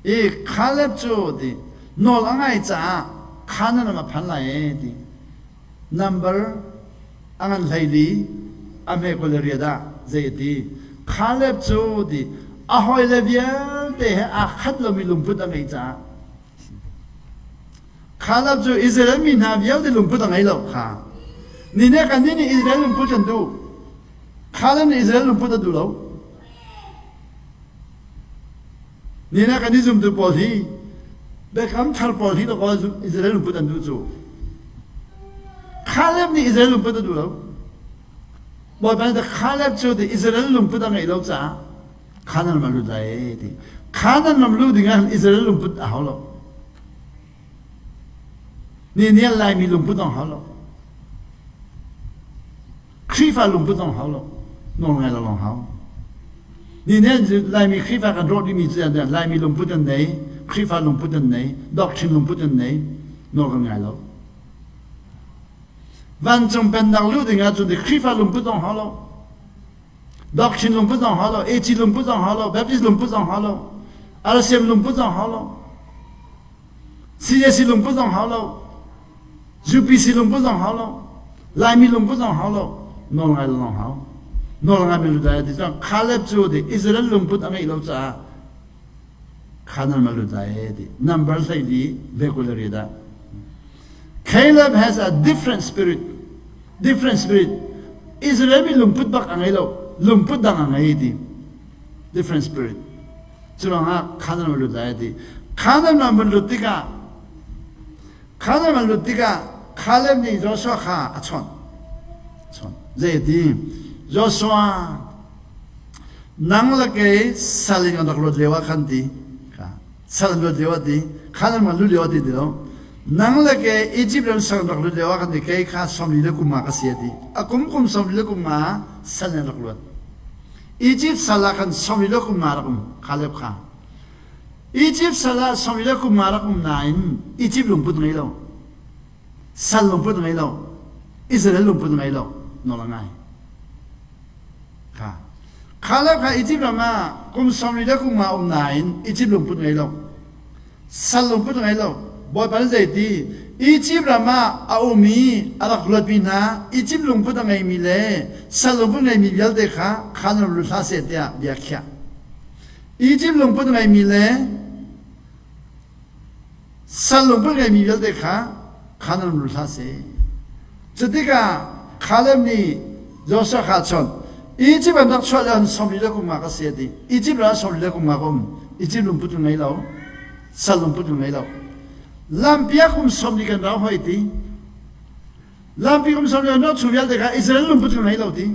I Caleb cu ti nawl a ngai caah Canaan ram a phan lai e ti. Number a ngan 14 a hme 28 ah zei a ti? Caleb cu ti a hawile vialte he aa khat lomi lungput a ngeih caah Caleb cu Israel mi hna vialte lungput a ngei lo kha. Ni nih kannih nih Israel lungput kan duh. Caleb nih Israel lungput a duh lo. Ni nih kan i zumtu pawl hi Biakam thar pawl hi dawkaw Israel lungput an duh cu. Caleb nih Israel lungput a duh lo. Bawipa nih Caleb cu ti Israel lungput a ngeih lo caah Canaan ram a lut lai ti. Canaan ram luh ding ah Israel lungput a hau lo. Ni nial Laimi lungput zong hau lo. Khrihfa lungput zong hau lo. Nawl ngai lo lawng hau. Ni nial Laimi Khrihfa kan rawh dihmi cu Laimi lungput an nei, Khrihfa lungput an nei, doctrine lungput an nei, nawl kan ngai lo. Vancung pennak luh ding ahcun Khrihfa lungput zong hau lo. Doctrine lungput zong hau lo, AC lungput zong hau lo, Baptist lungput zong hau lo, RCM lungput zong hau lo, CAC lungput zong hau lo, UPC lungput zong hau lo, Laimi lungput zong hau lo, nawl ngai lo hau. Nawl ngai mi lut lai ti cun Caleb cu ti Israel lungput a ngeih lo caah Canaan ma lut lai ti number 14 ve dah. Caleb has a different spirit. Different spirit. Israel mi lungput bak a ngei lo. Lungput dang a ngei ti. Different spirit. Cu ruangah Canaan ram lut lai ti. Canaan ram van lut tikah Canaan ram lut tikah Caleb nih Joshua kha a chawnh. Chawnh. Zei ti? Joshua nang le kei sal in kan rak luat lio ah khan ti. Sal an luat lio ah ti khan an lut lio ah ti ti lo nang le ke Egypt ram sal an rak lut lio ah kan ti kei kha 40 le kum nga ka si a ti a kum kum 40 le kum nga sal an rak luat Egypt sal ah khan 40 le kum nga rak um Caleb kha Egypt sal ah 40 le kum nga rak um nain Egypt lungput ngei lo sal lungput ngei lo Israel lungput ngei lo nawl a ngai Kha. Caleb kha Egypt ram ah kum 40 le kum nga um nain Egypt lungput ngei lo. Sal lungput ngei lo. Bawipa nih zeiti Egypt ram ah a um i a rak luatmi hna Egypt lungput a ngeimi le sal lungput ngeimi vialte kha Canaan lut hlah seh tiah bia khiah. Egypt lungput ngeimi le sal lungput ngeimi vialte kha Canaan lut hlah seh. Cutikah Caleb nih Joshua kha a chawnh. Egypt an rak chuah lio 40 le kum nga ka si a ti. Egypt ram 40 le kum nga ka um. Egypt lungput ngei lo. Sal lungput ngei lo. Lampi ah kum 40 kan rau hoi ti. Lampi kum 40 kan rau chung vialte kha Israel lungput ngei lo ti.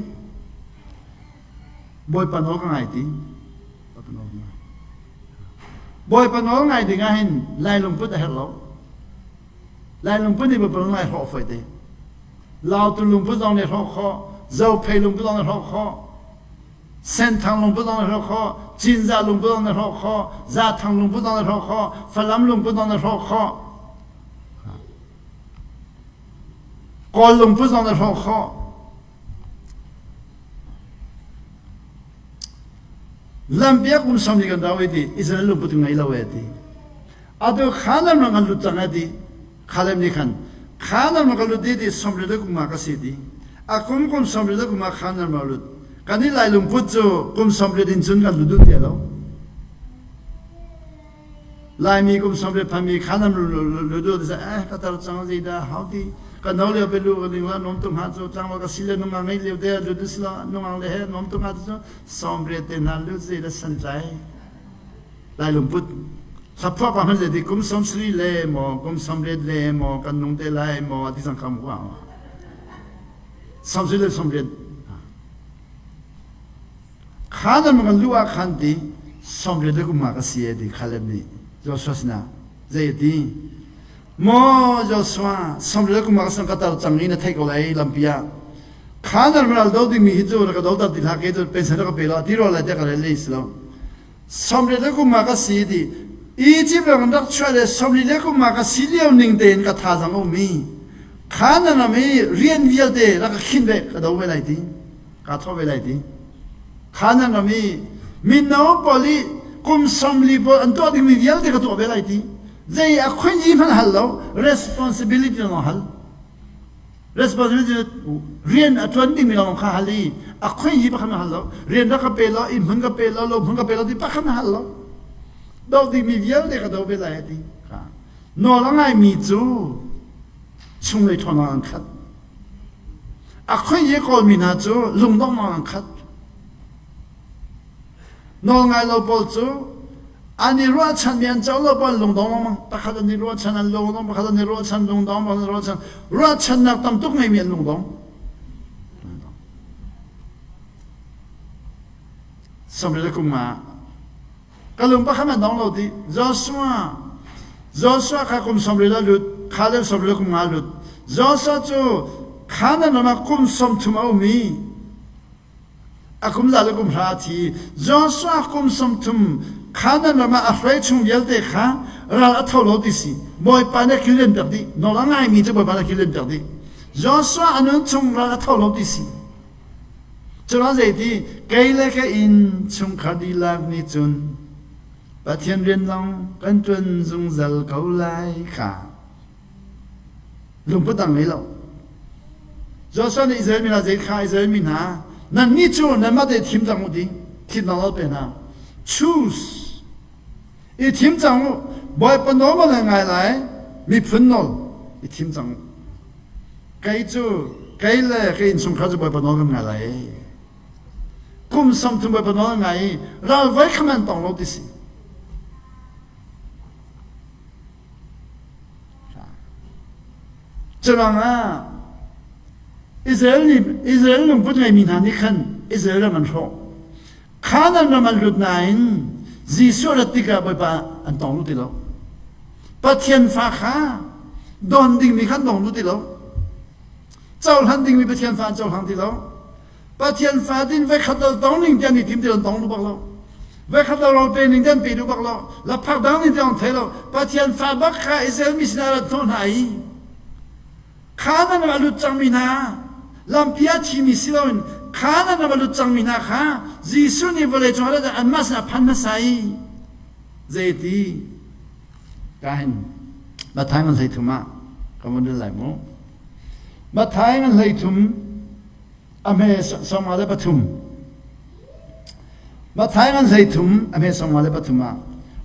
Bawipa nawl ka ngai ti. Bawipa nawl ngai ding ah hin Lai lungput a herh lo. Lai lungput nih Bawipa nawl ngai hrawh fawi te. Lautu lungput zong nih hrawh khawh, Zophei lungput zong nih hrawh khawh, Senthang lungput zong nih hrawh khawh, Cinzah lungput zong nih hrawh khawh, Zathang lungput zong nih hrawh khawh, Falam lungput zong nih hrawh khawh. Kawl lungput zong nih hrawh khawh. Lampiak um som ni kan rau i ti Israel lungput ngei lo e ti. Atu khanam rang an lut cang e ti. Khalem nih khan khanam rang kan lut di ti somri le kum nga ka si ti. A kum kum somri le kum nga khanam rang lut. Kan i lai lungput cu kum somri din cun kan lut dut ti lo. Laimi kum 30 phanmi khanam lu du eh ka tar cang zei dah hau ti ka no lio pe lu ka ding la nom tung ha cu tlang ka si le nungang ngei lio te lu du sila nungang le he nom tung ha cu 30 te na lu zei la san tlai lai lungput thlaphuah pa hman ti kum 30 le maw kum 30 le maw kan nung te lai maw ti cang kam wa 30 le 30 Kha nan kan luh ah khan ti 30 le kum nga ka si e ti Caleb nih Joshua sinah zei a ti? Maw Joshua, 30 le kum nga ka sang ka tar cang i na theih ko lai lampi ah. Kha nan ral do dingmi hi cu na ka do tar ti hlah ke cu pension na ka pe lo ti ro lai tiah ka rel lei si lo. 30 le kum nga ka si ti Egypt ram rak chuah le 30 le kum nga ka si lio ning tein ka thazang a um i kha nan ram i rian vialte rak ka khin ve ka do ve lai ti. Kaa thawh ve lai ti. Khanan ram i mino pawl i kum 40 pawl an tuah dingmi vialte ka tuah ve lai ti. Zei a khunyi hmanh hal lo, responsibility lawng hal. Responsibility rian a tuan dingmi lawng kha hal i a khunyi pakhat hal lo. Rian rak ka pe lo, inn hmun ka pe lo, lo hmun ka pe lo ti pakhat hal lo. Do dingmi vialte ka do ve lai ti. Nawl a ngaimi cu chunglei ṭhawnnak an khat. A khoi i Kawlmi hna cu lungdonghnak an khat. Nawlngai lo pawl cu an i ruahchanmi an co lo pawl lungdong lengmang. Pakhat an i ruahchan an lungdong, pakhat an i ruahchan lungdong, pakhat an i ruahchan. Ruahchannak tam tuk ngeimi an lungdong. Samri kum ah ka lung pakhat an dong lo ti Joshua Joshua kha kum 40 a lut Caleb 40 kum nga lut Joshua cu Canaan ram ah kum 30 a um i a kum za le kum hra a thi Joshua kum 30 Canaan ram ah a hruai chung vialte kha ral a tho lo ti si Bawipa nih a kilven piak dih nawl a ngaimi cu Bawipa nih a kilven piak dih Joshua a nun chung ral a tho lo ti si Curuang zeiti kei le ka inn chungkhar dihlak nih cun Pathian rian lawng kan ṭuan zungzal ko lai kha lungput dang ngei lo. Joshua nih Israel mi hna zei kha Israel mi hna nannih cu nanmah te thim cang u ti thim dang lo pe hna. Choose i thim cang u Bawipa nawl maw nan ngai lai miphun nawl i thim cang u. Kei cu kei le ka innchungkhar cu Bawipa nawl kan ngai lai. Kum 30 Bawipa nawl an ngai i ral voi khat an tong lo ti si. Curuangah Israel nih Israel lungput ngeimi hna nih khan Israel ram an hrawh. Canaan ram an lut nain Jesuh rat tikah Bawipa an tong lu ti lo. Pathian fa kha don dingmi khan dong lu ti lo. Cohlan dingmi Pathian fa an cohlang ti lo. Pathian fa din voi khat dal tong ning tian i tim ti tong lu bak lo. Voi khat dal rol pe ning tian pe lu bak lo. La phak dang ning tiang thei lo. Pathian fa bak kha Israel mi sinah rat hnawh hna i Canaan ram a lut cangmi hna lampi ah thimi si loin Canaan ram a lut cangmi hna kha Jesuh nih vawleicung ah anmah sinah a phan hmasa i zeiti ka hin Matthai ngan 33 ah ka vun rel lai mu Matthai ngan 33 a hme 53. Matthai ngan 13 a hme 53 ah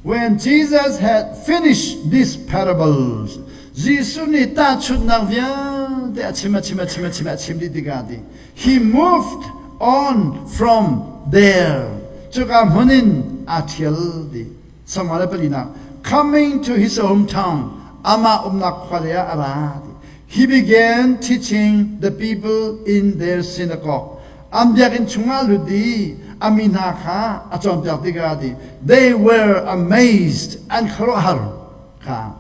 When Jesus had finished these parables, Jesuh nih tahchunhnak vialte a chim a chim a chim a chim a chim dih tikah ti he moved on from there. Cuka hmun in aa ṭhial ti. 54 coming to his hometown, amah umnak khua lei ah a ra ti. He began teaching the people in their synagogue. An biakinn chungah lut i a mi hna kha a cawnpiak tikah ti they were amazed an khuaruahhar kha.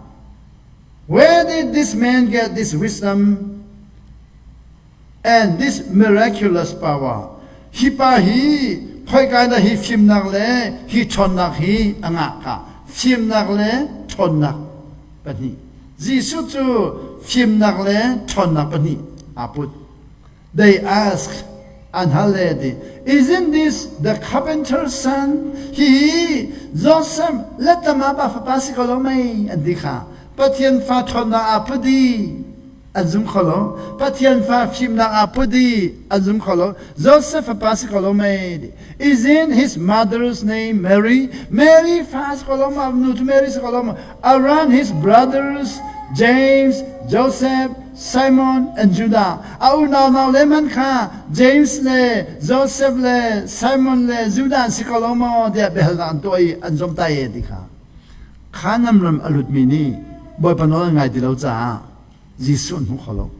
Where did this man get this wisdom and this miraculous power? Hi pa hi khoika dah hi fimnak le hi ṭhawnnak hi a ngah ka fimnak le ṭhawnnak pahnih. Jesuh cu fimnak le ṭhawnnak pahnih aa put. They ask an hal le ti Isn't this the carpenter's son? Hi Joseph letama pa fapa si ko lo mei an ti kha. Pathian fa ṭhawnnak aa put i an zum kho lo. Pathian fa fimnak aa put i an zum kho lo. Joseph fapa si ko lo mei. Isn't his mother's name Mary? Mary fa si ko lo ma nu cu Mary si ko lo ma? Around his brothers James, Joseph, Simon and Judah. A unau nau le man kha James le Joseph le Simon le Judah an si ko lo maw tiah biahalnak an tuah i an zomtai e ti kha. Khanam ram a lutmi nih Bawipa nawl an ngai ti lo caah Jesuh an hmu kho lo.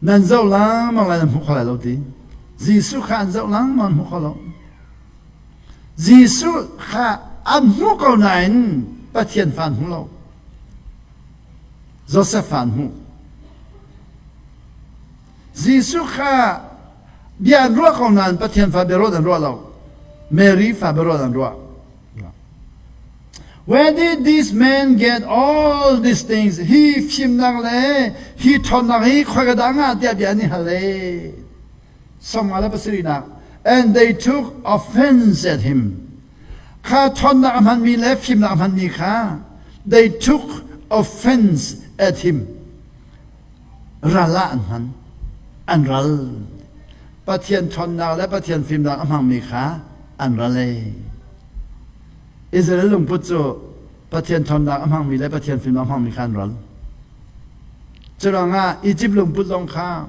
Nan zoh lengmang lai nan hmu kho lai lo ti. Jesuh kha an zoh lengmang an hmu kho lo. Jesuh kha an hmu ko nain Pathian fa an hmu lo. Joseph fa an hmu. Jesuh kha bia an ruah ko nain Pathian fa biaruat an ruah lo. Mary fa biaruat an ruah. Where did this man get all these things? Hi fimnak le hi ṭhawnnak hi khoika dah ngah tiah bia an i hal e. 57nak And they took offense at him. Kha ṭhawnnak a hmanmi le fimnak a hmanmi kha they took offense at him. Ral ah an hman. An ral. Pathian ṭhawnnak le Pathian fimnak a hmangmi kha an ral e. Israel lungput cu Pathian ṭhawnnak a hmangmi le Pathian fimnak a hmangmi kha an ral. Curuangah Egypt lungput zong kha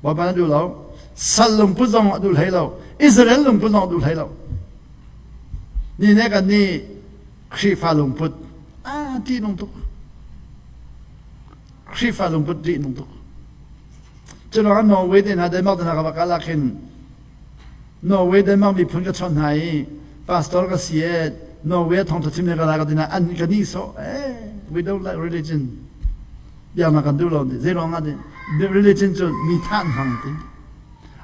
Bawipa na duh lo. Sal lungput zong a duh hlei lo. Israel lungput zong a duh hlei lo. Ni ne kan nih Khrihfa lungput a ti nung tuk. Khrihfa lungput ṭih nung tuk. Curuangah Norway te hna Denmark te hna ka va kal ah khin Norway Denmark miphun ka chawnh hna i pastor ka si e Norway thawngtha chim ne ka la ka ti na an ka ni so eh we don't like religion biaknak kan duh lo ti zei ruang ah ti religion cu mi thah an hmang ti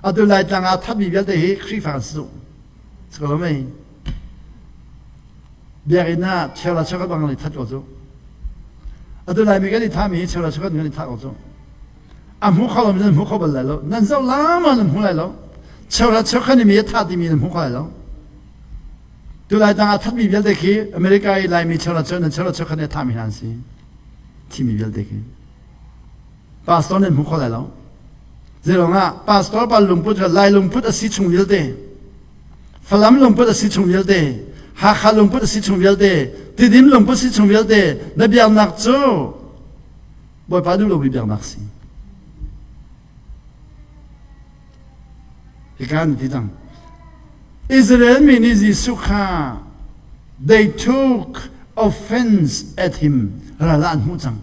atu lai tlang ah thatmi vialte hi Khrihfa kan si si ko lo mei biakinn ah chela chakhat bang an i that ko cu atu laimi kan i thami hi chela chakhat kan i thah ko cu a hmu kho lo nan hmu kho bal lai lo nan zoh lama nan hmu lai lo chela chakhat ni mi a tha timi nan hmu kho lai lo tu lai tang ah thatmi vialte khi America i laimi chela chakhat nan chela chakhat ne thami hna an si thimi vialte khi pastor nan hmu kho lai lo Zeirong ah pastor pa lungput lai lungput a si chung vialte Falam lungput a si chung vialte, Hakha lungput a si chung vialte, Tidim lungput si chung vialte, na biaknak cu Bawipa duh lomi biaknak si. Hika an ti cang. Israel mi nih Jesuh kha they took offense at him ral ah an hmuh cang.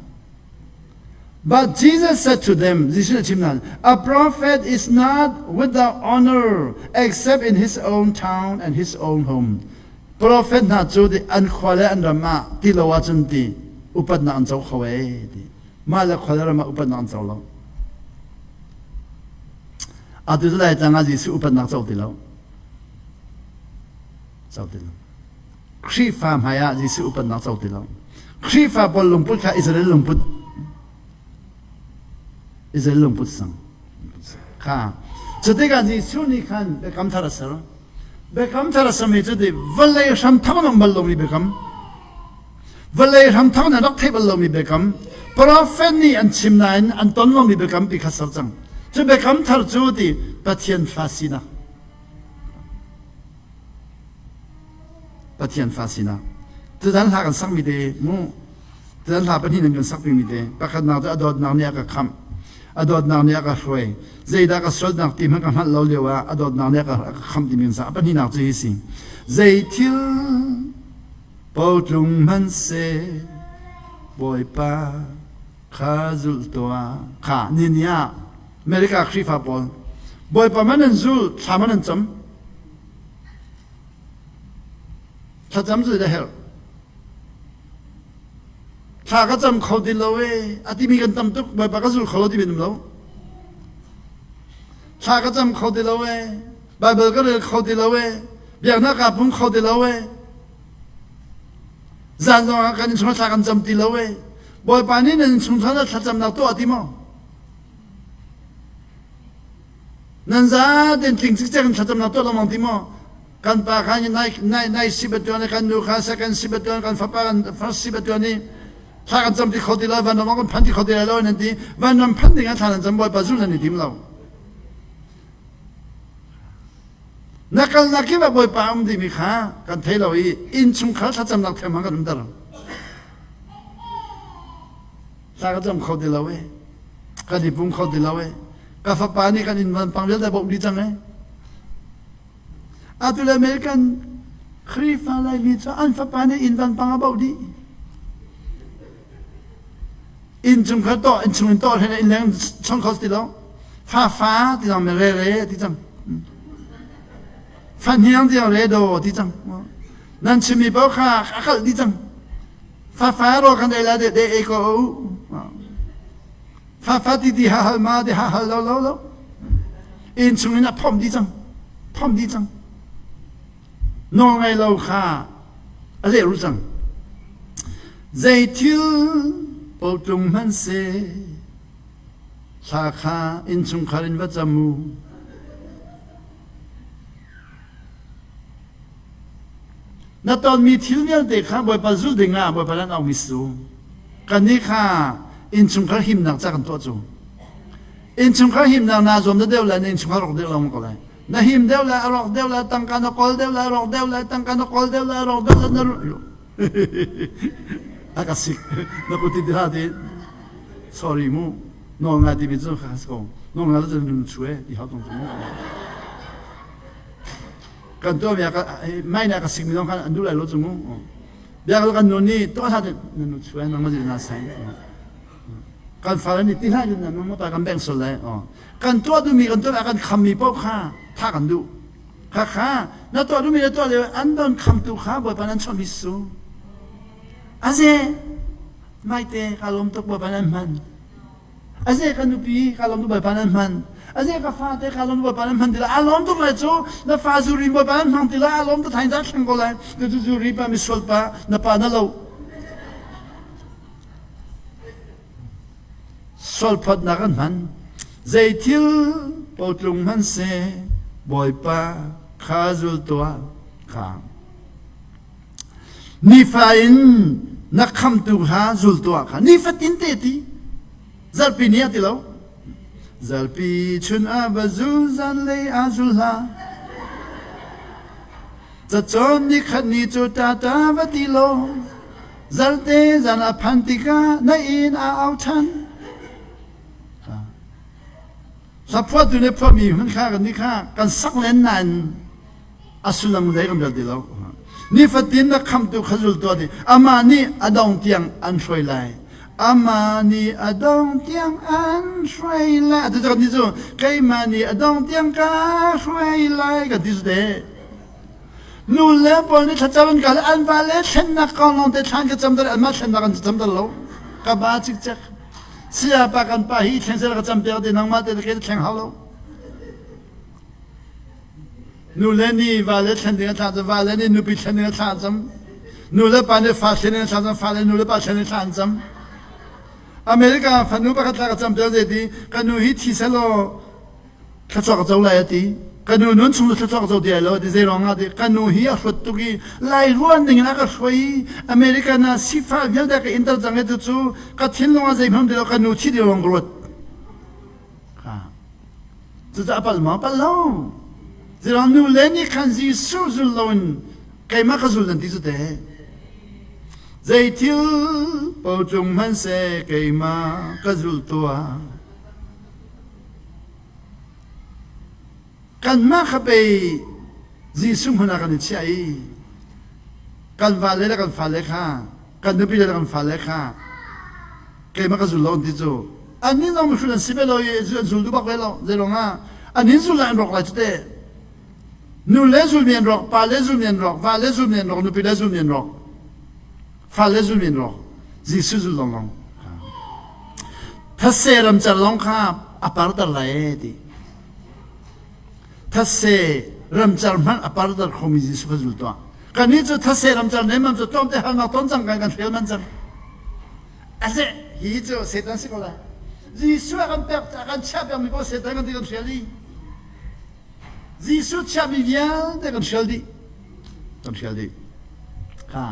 But Jesus said to them, Jesuh chim hna, a prophet is not without honor except in his own town and his own home. Prophet hna cu ti an khua le an ram ah ti lo ahcun ti upatnak an co kho e ti. Mah le khua le ram ah upatnak an co lo. Atu cu lai tlang ah Jesuh upatnak co ti lo. Co ti lo. Khrihfa hmai ah Jesuh upatnak co ti lo. Khrihfa pawl lungput kha Israel lungput Israel lungput sang kha cutikah Jesuh nih khan biakam thar a ser. Biakam thar a sermi cu ti vawlei hram thang in bal lomi biakam vawlei hram thang in rak theih bal lomi biakam prophet nih an chim nain an ton lomi biakam pi kha ser cang. Cu biakam thar cu ti Pathian fa sinak. Pathian fa sinak. Tuzan hla kan sakmi te mu tuzan hla pahnih nan kan sakmi te pakhatnak cu a dawtnak nih a ka khamh. A dawtnak nih a ka hruai. Zeidah ka sualnak ti hmanh ka hngalh lo lio ah a dawtnak nih a ka khamh timi kan sak. A pahnihnak cu hi si. Zei thil potlung hmanhseh Bawipa kha zulh tuah. Kha ni ni ah America Khrihfa pawl Bawipa man an zul thla man an cam. Thlacam cu da herh. Thla ka cam kho ti lo e a timi kan tam tuk Bawipa ka zul kho lo timi um lo. Thla ka cam kho ti lo e Bible ka rel kho ti lo e biaknak kaa pum kho ti lo e zan zong ah kan innchung thla kan cam ti lo e Bawipa nih nan innchung thla thlacamnak tuah ti maw? Nan za ten tling cikcek in thlacamnak tuah lengmang ti maw? Kan pa kha nai nai nai si batuan kan nu kha second si batuan kan fapa kan first si batuan i thla kan cam ti kho ti lo vanram kan phan ti kho ti lo nan ti vanram phan ding ah thla nan cam Bawipa zul nan i tim lo. Na kalnak kip ah Bawipa um timi kha kan thei lo i innchungkhar thlacamnak them kan umter. Thla ka cam kho ti lo e. Kan i pum kho ti lo e. Ka fapa nih kan inn vanpang vialte bawmh dih cang e. Atu le American Khrihfa Laimi cu an fapa nih inn vanpang a bauh dih. Inn chung kha tawh, inn chung in tawh hren inn leng chong kho ti lo. Fa fa ti cang, re re ti cang. Fa hniang ti re do ti cang. Nan chimmi paoh kha a kalh dih cang. Fafa ro kan ei la de de ei ko u. Fafa ti ti ha hal ma de ha hal lo lo lo. Inn chung in a phom di cang. Phom di cang. Nawl ngai lo kha a leh ru cang. Zei thil potlung hmanh se thla kha innchungkhar in va cam u. Na tonmi thil vialte kha Bawipa zulh dingah Bawipa nan aumi su. Kannih kha innchungkhar himnak ca kan tuah cu. Innchungkhar himnak naa zuam deuh le na innchungkhar rawk deuh lengmang ko lai. Na him deuh le a rawk deuh le tangka na kawl deuh le a rawk deuh le tangka na kawl deuh le a rawk deuh le na a ka sik na kut ti hlah ti sorry mu nawl ngai timi cu kha ko nawl ngai cu nun chue ti hau tong mu kan tuah mi mai na ka sik mi zong khan an duh lai lo cu mu bia kan nun ni tuah hlah nan nu chue nang ma na sai kan fale nih ti hlah nan ma pa kan beng sul lai kan tuah duhmi kan tuah kan khammi paoh kha tha kan duh kha kha na tuah duhmi na tuah lio an don khamtu kha Bawipa nan chawnh su aze maite ka lawm tuk Bawipa nan hman aze ka nupi ka lawm tuk Bawipa nan hman aze ka fate ka lawm tuk Bawipa nan hman ti la a lawm tuk lai cu na fa zuri Bawipa nan hmang ti la a lawm tuk thain za thleng ko lai na cu zuri pa misual pa na pa na lo Sualphawtnak an hman. Zei thil potlung hmanhseh Bawipa kha zul tuah kha. Nifa in na khamtu kha zul tuah kha. Nifatin te ti. Zarhpi ni a ti lo. Zarhpi chun ah va zul zanlei ah zul hlah. Cacawn ni khat ni cu tata va ti law Zalte zan a phan tikah na inn a au ṭhan. Hla phuahtu nih phuahmi hmun kha kan nih kha kan sak len nain a sullam zei kan rel ti lo. Nifatin na khamtu kha zul tuah ding. Amah nih a dong tiang an hruai lai. Amah nih a dong tiang an hruai lai. Atu cu kan ti cu keimah nih a dong tiang ka hruai lai kan ti cu te. Nu le pawl nih thlacam an kal an va le thlennak kong lawng te thlan ka cam ter anmah thlennak an cam ter lo ka ba cikcek saya pa kan pa hi thleng sel ka cam piak te nangmah te ke thleng hau lo nu le ni va le thlen ding a thla cam va le ni nupi thlen ding a thla cam nu le pa nih fa thlen ding a thla cam fa le nu le pa thlen ding a thla an cam America fanu pakhat thla ka cam piak zei ti ka nu hi thi selaw thluachuah ka co lai a ti ka nu nun chung thluachuah ka co ti ai lo ti zei ruang ah ti ka nu hi a hruat tuk i lai ruan ning in a ka hruai i American ah sifah vialte ka inter cang i tu cu ka thinlung ah zei hmang ti lo ka nu thi ding lawng ka ruat cucu a pal maw pal lo zirang nu le nih khan Jesuh zul lo in. Keimah ka zul nan ti cu teh. Zei thil paoh cung hmanhseh keimah ka zul tuah. Kanmah kha pei Jesuh hmun ah kan i chiah i kan vale le kan fale kha kan nupi le kan fale kha keimah ka zul lo an ti cu annih zong mihrut an si ve lo i an zul duh bak ve lo zeiruang ah an in zul lai an rawk lai cu teh nu le zulmi an rawk pa le zulmi an rawk va le zulmi an rawk nupi le zulmi an rawk fa le zulmi an rawk Jesuh zul lawnglawng thase ramcar lawng kha a parter lai e ti thase ramcar hmanh a parter khomi Jesuh kha zul tuah kannih cu thase ramcar nemmam cu tlawmte harnak ton cang kan kan hrial man cang ase hi cu Satan si ko lai Jesuh a kan pek a kan chiah pekmi paoh Satan kan ti kan hrial i Jesuh chiahmi vialte kan hrial dih. Kan hrial dih. Kha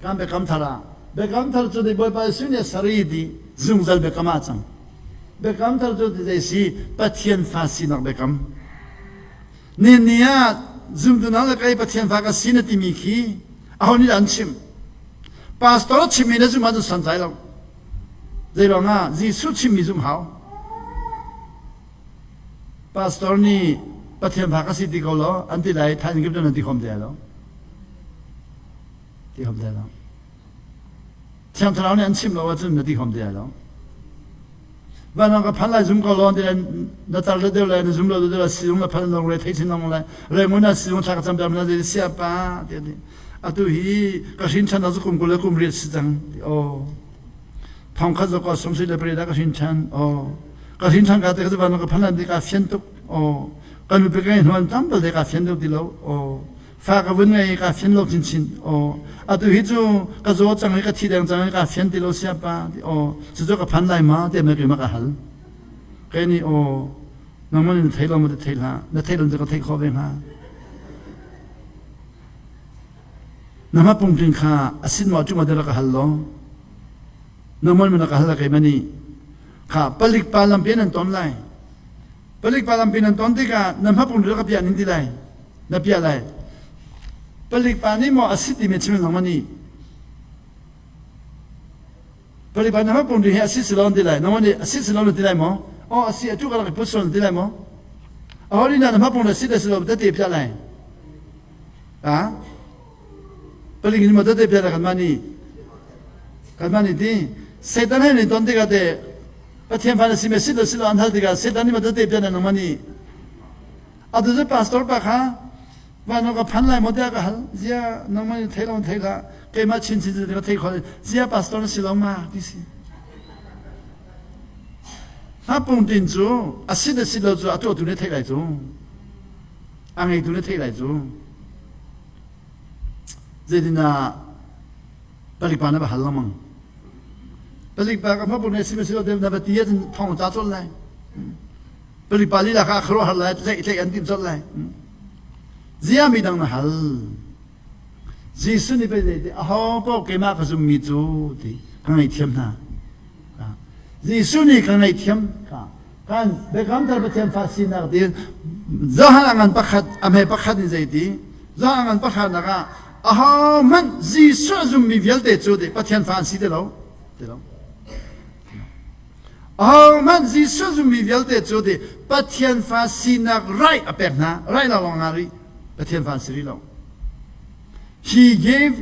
kan biakam thar ah biakam thar cu Bawipa Jesuh nih a ser i ti zungzal biakam ah cang. Biakam thar cu zei si Pathian fa sinak biakam. Ni ni ah zumtu hna le kei Pathian fa ka si na timi khi aho nih dah an chim? Pastor chimmi na zum ahcun santlai lo. Zeiruang ah Jesuh chimmi zum hau. Pastor nih Pathian fa ka si ti ko law an ti lai thaizing kip nan ti khom te lo. Ti khom te lo. Thiang Thlarau nih an chim lo ahcun na ti khom te lo. Van ka phan lai zum ko law ti na tar le deuh le na zum lo deuh le sizung na phan long re thei chin long le rengun na sizung thla ka cam dam na sia pa ti ti atu hi ka hrin chan cu kum kul le kum riat si cang ti o thong khat zok sum si le pare da ka hrin chan o Ka hrin ka te ka van ka phan ti ka fian tuk aw ka nupi ka hnuan tam bal te ka fian deuh ti lo aw fa ka vun ngei ka fian lo chinchin aw atu hi cu ka zaw cang i ka thi deng cang i ka fian ti lo sia pa ti aw cu ka phan lai ma te me ke ma ka hal ke ni aw nangman in thei lo ma te thei hlah na thei lo ka thei kho ve hnga na ma pungtling kha asin ma chu ma de ka hal lo nangman min ka hal ke mani Kha palik pa lampi nan ton lai. Palik pa lampi nan ton tikah na hmapung ka piah ning ti lai. Na piah lai. Palik pa nih maw a si timi chim lang mani. Palik pa na hmapung hi a si si lo ti lai. Nangmah nih a si si lo ti lai maw? Oh a si atu ka rak i put sual ti lai maw? A hori na hmapung na si le si lo tete piah lai. Ha? Palik nih maw tete piah lai kan mah nih. Kanmah nih ti Satan he nih ton tikah teh Pathian fa na si me si lo si lo an hal tikah Satan nih ma tete pian nang mani atu cu pastor pa kha van ka phan lai maw tiah ka hal zia nangmah nih thei lo thei hlah keimah chin chin cu ka thei kho zia pastor na si lo ma ti si Hngapung tin cu a si na si lo cu a tuahtu nih theih lai cu a ngeitu nih theih lai cu zeitindah Palik pa na va hal lengmang. Palik pa ka hmapun si ma si lo na va ti ahcun thong ta colh lai. Palik pa lila kha khuaruah har lai, tlaih tlaih an timh colh lai. Zia mi dang na hal. Jesuh nih pei zei ti aho paoh keimah ka zummi cu ti ka ngaihthiam hna. Jesuh nih ka ngaihthiam kan biakam thar Pathian fa sinak ti Johan a ngan pakhat a hme pakhat in zei ti Johan a ngan pakhat nak ah Ahohmanh Jesuh a zummi vialte cu Pathian fa an si ti lo. Ti lo. Ahohmanh Jesuh zummi vialte cu Pathian fa sinak right a pek hna. Right lo lawng rih. Pathian fa an si rih lo. He gave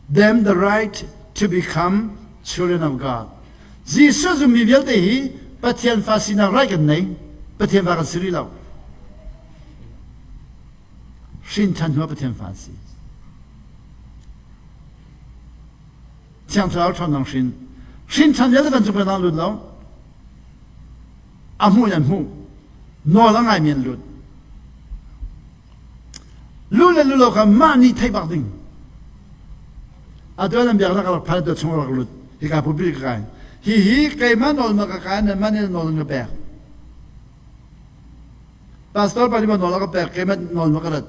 them the right to become children of God. Jesuh zummi vialte hi Pathian fa sinak right kan nei. Pathian fa kan si rih lo. Hrin ṭhan hnu ah Pathian fa an si. Thiang Thlarau ṭhawnnak hrin. Hrin ṭhan vialte kan cung kan lut lo. A hmuh in an hmuh. Nawl a ngaimi an lut. Lu le lu lo kha mah nih theih bak ding. Atu an biaknak rak phan tu chung rak lut. Hika pulpit ka kai. Hi hi keimah nawl ma ka kai nan mah nih nawl na pek. Pastor pa nih maw nawl a ka pek keimah nawl ma ka rat.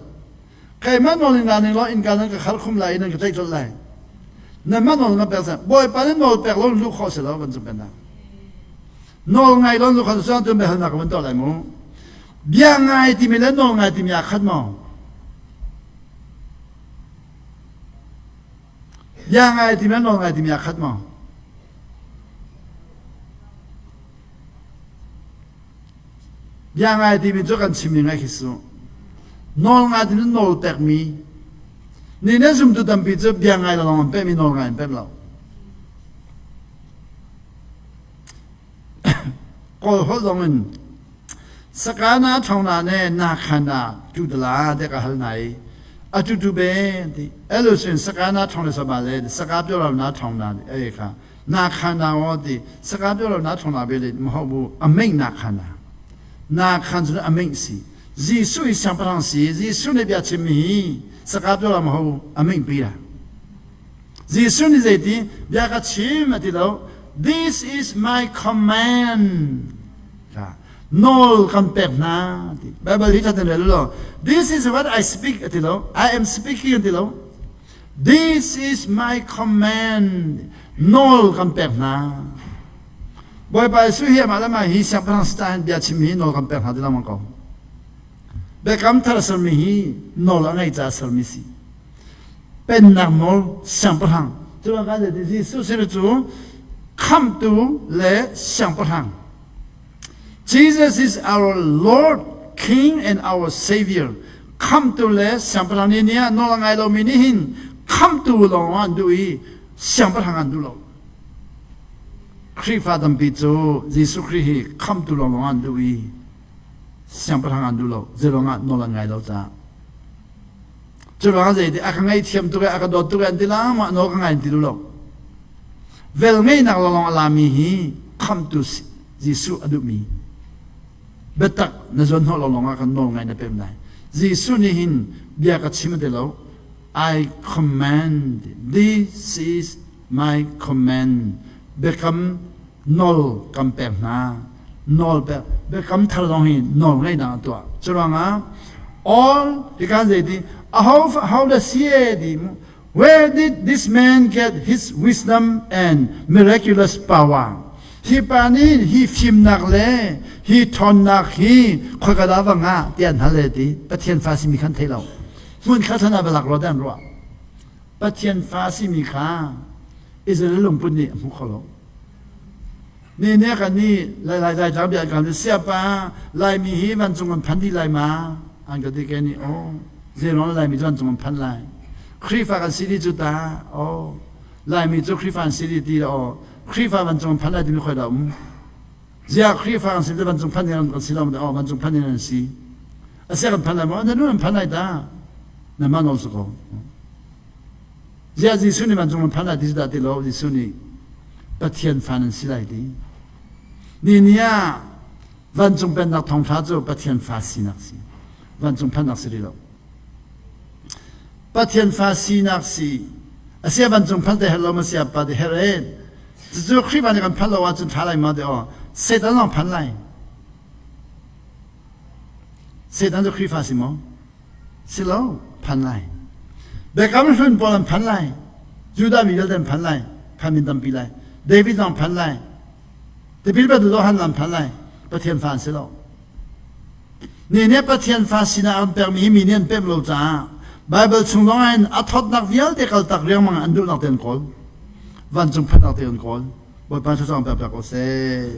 Keimah nawl in ning law innka nan ka khar khum lai i nan ka tlaih colh lai. Nanmah nawl na pek cang. Bawipa nih nawl pek lo luh khawh si lo kan zum kan Nawl ngai lo luh khawh si cun biahalnak ka van tuah lai mu. Bia ngai timi le nawl ngai timi aa khat maw? Bia ngai timi le nawl ngai timi aa khat maw? Bia ngai timi cu kan chimmi ngai khi su. Nawl ngai timi cu nawl pekmi. Ni ne zumtu tampi cu bia ngai lawng an pekmi nawl ngai an pek lo. Kawl holh zong in sakana thongna ne na khana tu dala te ka hal nai atu tu be ti elusin sakana thong le saba le saka pyo ra na thong na e kha na khana o ti saka pyo ra na thong na be le mo bu ameng na khana na khan chu ameng si Jesu i siangpahrang si Jesu nih bia chim mi hi saka pyo ra mo ho ameng pi ra Jesuh nih zeiti bia ka chim a ti lo. This is my command. Nawl kan pek hna ti. Bible hi thatin rel lo. This is what I speak a ti lo. I am speaking a ti lo. This is my command. Nawl kan pek hna. Bawipa Jesuh hi amah le mah hi siangpahrang sita hin bia chim hi nawl kan pek hna ti lo mang ko. Biakam thar sermi hi nawl a ngei caah sermi si. Pennak nawl siangpahrang cu kan Jesuh sin cu khamhtu le siangpahrang. Jesus is our Lord, King and our Savior. Khamhtu le siangpahrang ni ni ah nawl a ngai lomi nih hin khamhtu lawng an duh i siangpahrang an duh lo. Khrihfa tampi cu Jesuh Khrih hi khamhtu lawng an duh i siangpahrang an duh lo. Zeiruangah nawl an ngai lo caah. Curuang zeiti a ka ngaihthiam tuk i a ka dawt tuk i an ti la mah nawl ka ngai ti lo. Vel ngeihnak lawng a lami hi khamtu Jesuh a duhmi biatak na zuan hnawh lo lawng ah kan nawl ngai na pem lai. Jesuh nih hin bia ka chim ti lo. I command this is my command biakam nawl kan pek hna nawl pek biakam thar zong hi nawl ngeihnak an tuah curuangah all hikan zeiti aho how the sie di where did this man get his wisdom and miraculous power hi pa nih hi fimnak le hi ṭhawnnak hi khoika dah va ngah ti an hal e ti Pathian fa simi khan thei lo hmun kha thana va lak ro an ruah Pathian fa simi kha Israel lungput nih a hmu kho lo. Ne ne kan nih lai lai lai tlang bia kan siapa Laimi hi vancung an phan dih lai ma an ka ti ke nih oh zeirong Laimi cu vancung an phan lai Khrihfa kan si dih cu ta oh Laimi cu Khrihfa an si dih ti oh Khrihfa vancung an phan lai timi khoi dah um ziah Khrihfa kan si te vancung phan kan si lo oh vancung phan an si asia kan phan lai maw na nu an phan lai ta na ma nawl su ko Ziah Jesuh nih vancung phan lai ti cu dah ti lo Jesuh nih Pathian fa nan si lai ti. Ni ni ah vancung pennak thawngṭha cu Pathian fa sinak si. Vancung phannak si rih lo. Pathian fa sinak si. Asia vancung phan te her lo ma sia pa te her en. Cucu Khrihfa nih kan phan lo ahcun ṭha lai ma te aw. Satan zong phan lai. Satan cu Khrihfa si maw? Si lo, phan lai. Biakam hlun pawl an phan lai. Judah mi vialte an phan lai. Phan min tampi lai. David zong phan lai. Tipil batu Johan an phan lai. Pathian fa an si lo. Ni nih Pathian fa sinah an pekmi hi mi nih an pek lo caah Bible chung zong ah hin a thawtnak vialte kaltak riangmang an duhnak te an kawl. Vancung phannak te an kawl. Bawipa thluachuah pek pek ko seh.